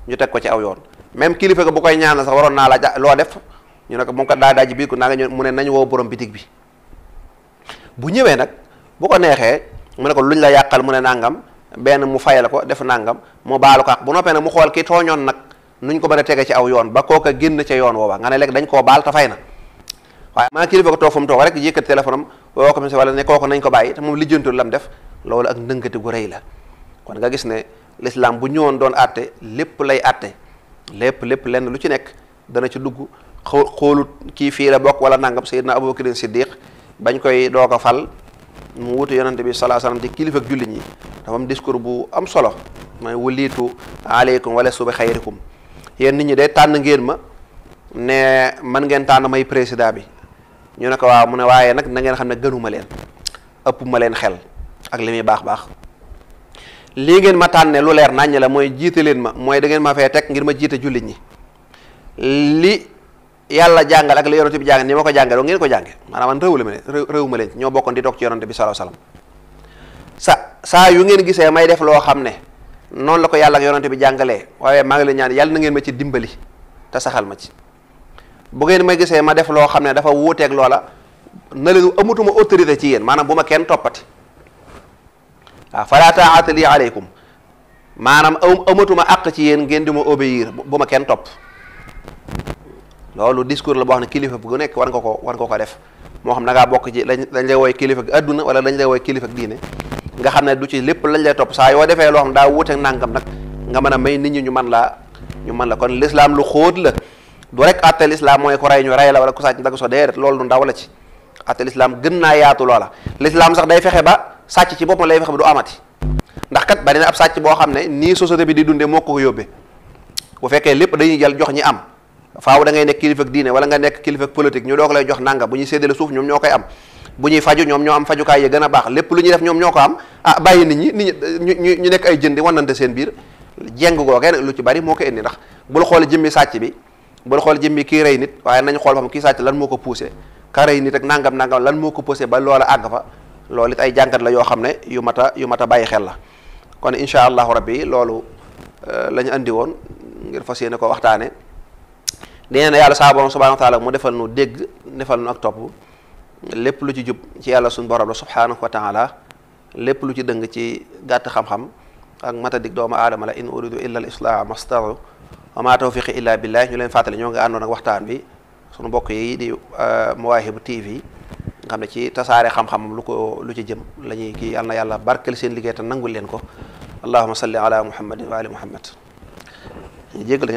ñu teg ko ci aw yoon même kilifa ga bu koy ñaanal sax waroon naa la loo def ñu ne ko moom kat daa daaj biir ko naa nga mu ne nañ woo borom bitig bi bu ñëwee nag bu ko neexee mu ne ko luñ la yàqal mu ne nangam benn mu fayal ko def nangam mu baalu ko ak bu noppee nag mu xool ki tooñoon nag nuñ ko mën a tege ci aw yoon ba kooka génn ca yoon woowa nga ne léegi dañ koo baal te fay na waaye maa kilifa ko toog fu mu toog rek yëkkati téléphone am woo ko wala ne kooku nañ ko bàyyi te moom lijjantul lam def loolu ak ndëngate gu rëy la kon nga gis ne l'islam bu ñëwoon doon àtte lépp lay àtte lépp lenn lu ci nekk dana ci dugg xoolut kii fii la bokk wala nangam Seydina Abubakar Siddiq bañ koy doog a fal mu wutu yonante bi sallallahu alayhi wasallam di kilifa ak jullit ñi dafa am discours bu am solo mooy wuliitu aleykum wala subi xayrikum yéen nit ñi de tànn ngeen ma ne man ngeen tànn may président bi ñu ne ko waaw mu ne waaye nag na ngeen xam ne gënuma leen ëpp ma leen xel ak li muy baax lii ngeen ma tànne lu leer naññ la mooy jiite leen ma mooy da ngeen ma fee teg ngir ma jiite jullit ñi li yàlla jàngal ak li yonante bi jàngal ni ma ko jàngal ngeen ko jànge maanaam man réew ma leen ñoo bokkoon di toog ci yonante bi sallallahu alayhi wasallam saa yu ngeen gisee may def loo xam ne noonu la ko yàlla ak yonante bi jàngalee waaye maa ngi leen ñaan yàlla na ngeen ma ci dimbali te saxal ma ci bu ngeen may gisee ma def loo xam ne dafa wuuteeg loola na leen amatuma autorité ci yéen maanaam bu ma kenn toppati waaw fala taa'ata li aleykum maanaam amatuma àq ci yéen ngeen di ma obéir bu ma kenn topp loolu discours la boo xam ne kilifa bu nekk war nga ko def moo xam na ngaa bokk ci dañ lay woy kilifa ak adduna wala dañ lay woy kilifa ak diine nga xam ne du ci lépp lañ lay topp saa yoo defee loo xam daa wuuteeg nangam nag nga mën a may nit ñi ñu mën la kon l'islam lu xóot la du rek àtte l'islam mooy ko rey ñu rey la wala ku sàcc ndag so déedéet loolu lu ndaw la ci atte lislaam gën naa yaatu loola. Lislaam sax day fexe ba sàcc ci boppam lay fexe ba du amati ndax kat bari na ab sàcc boo xam ne nii société bi di dundee moo ko yóbbee. bu fekkee lépp dañuy jël jox ñi am faaw da ngay nekk kilifa ak diine wala nga nekk kilifa ak politique ñu doog lay jox nanga bu ñuy séddale suuf ñoom ñoo koy am bu ñuy faju ñoom ñoo am fajukaay yi gën a baax lépp lu ñuy def ñoom ñoo ko am bàyyi nit ñi ñu nekk ay jëndi wanante seen biir jeng googee nag lu ci bari moo ko indi ndax bul xool jëmmi sàcc bi bul xool jëmmi kii rey nit waaye nañ xool xam kii sàcc lan moo ko poussé ka rey nit ak nangam lan moo ko poussé ba loola àgg fa loolu it ay jàngat la yoo xam ne yu mat a bàyyi xel la kon incha allahu rabbi loolu la ñu andi woon ngir fas yéene ko waxtaane dina ne yàlla saa borom subhanahu wa taala mu defal nu dégg defal nu ak topp lépp lu ci jub ci yàlla suñu borom la subhanahu wa taala lépp lu ci dëng ci gàtt xam-xam ak matadik doomu aadama la in uridu illa al islaaha mastatu wa ma tawfiqi illa billah ñu leen fàttali ñoo ngi àndoon ak waxtaan bi suñu mbokk yi di Mawahibou TV nga xam ne ci tasaare xam-xam lu ci jëm la ñuy kii yàlla na yàlla barkel seen liggéey te nangul leen ko allahumma salli ala muhammadin wa ali muhammad jégal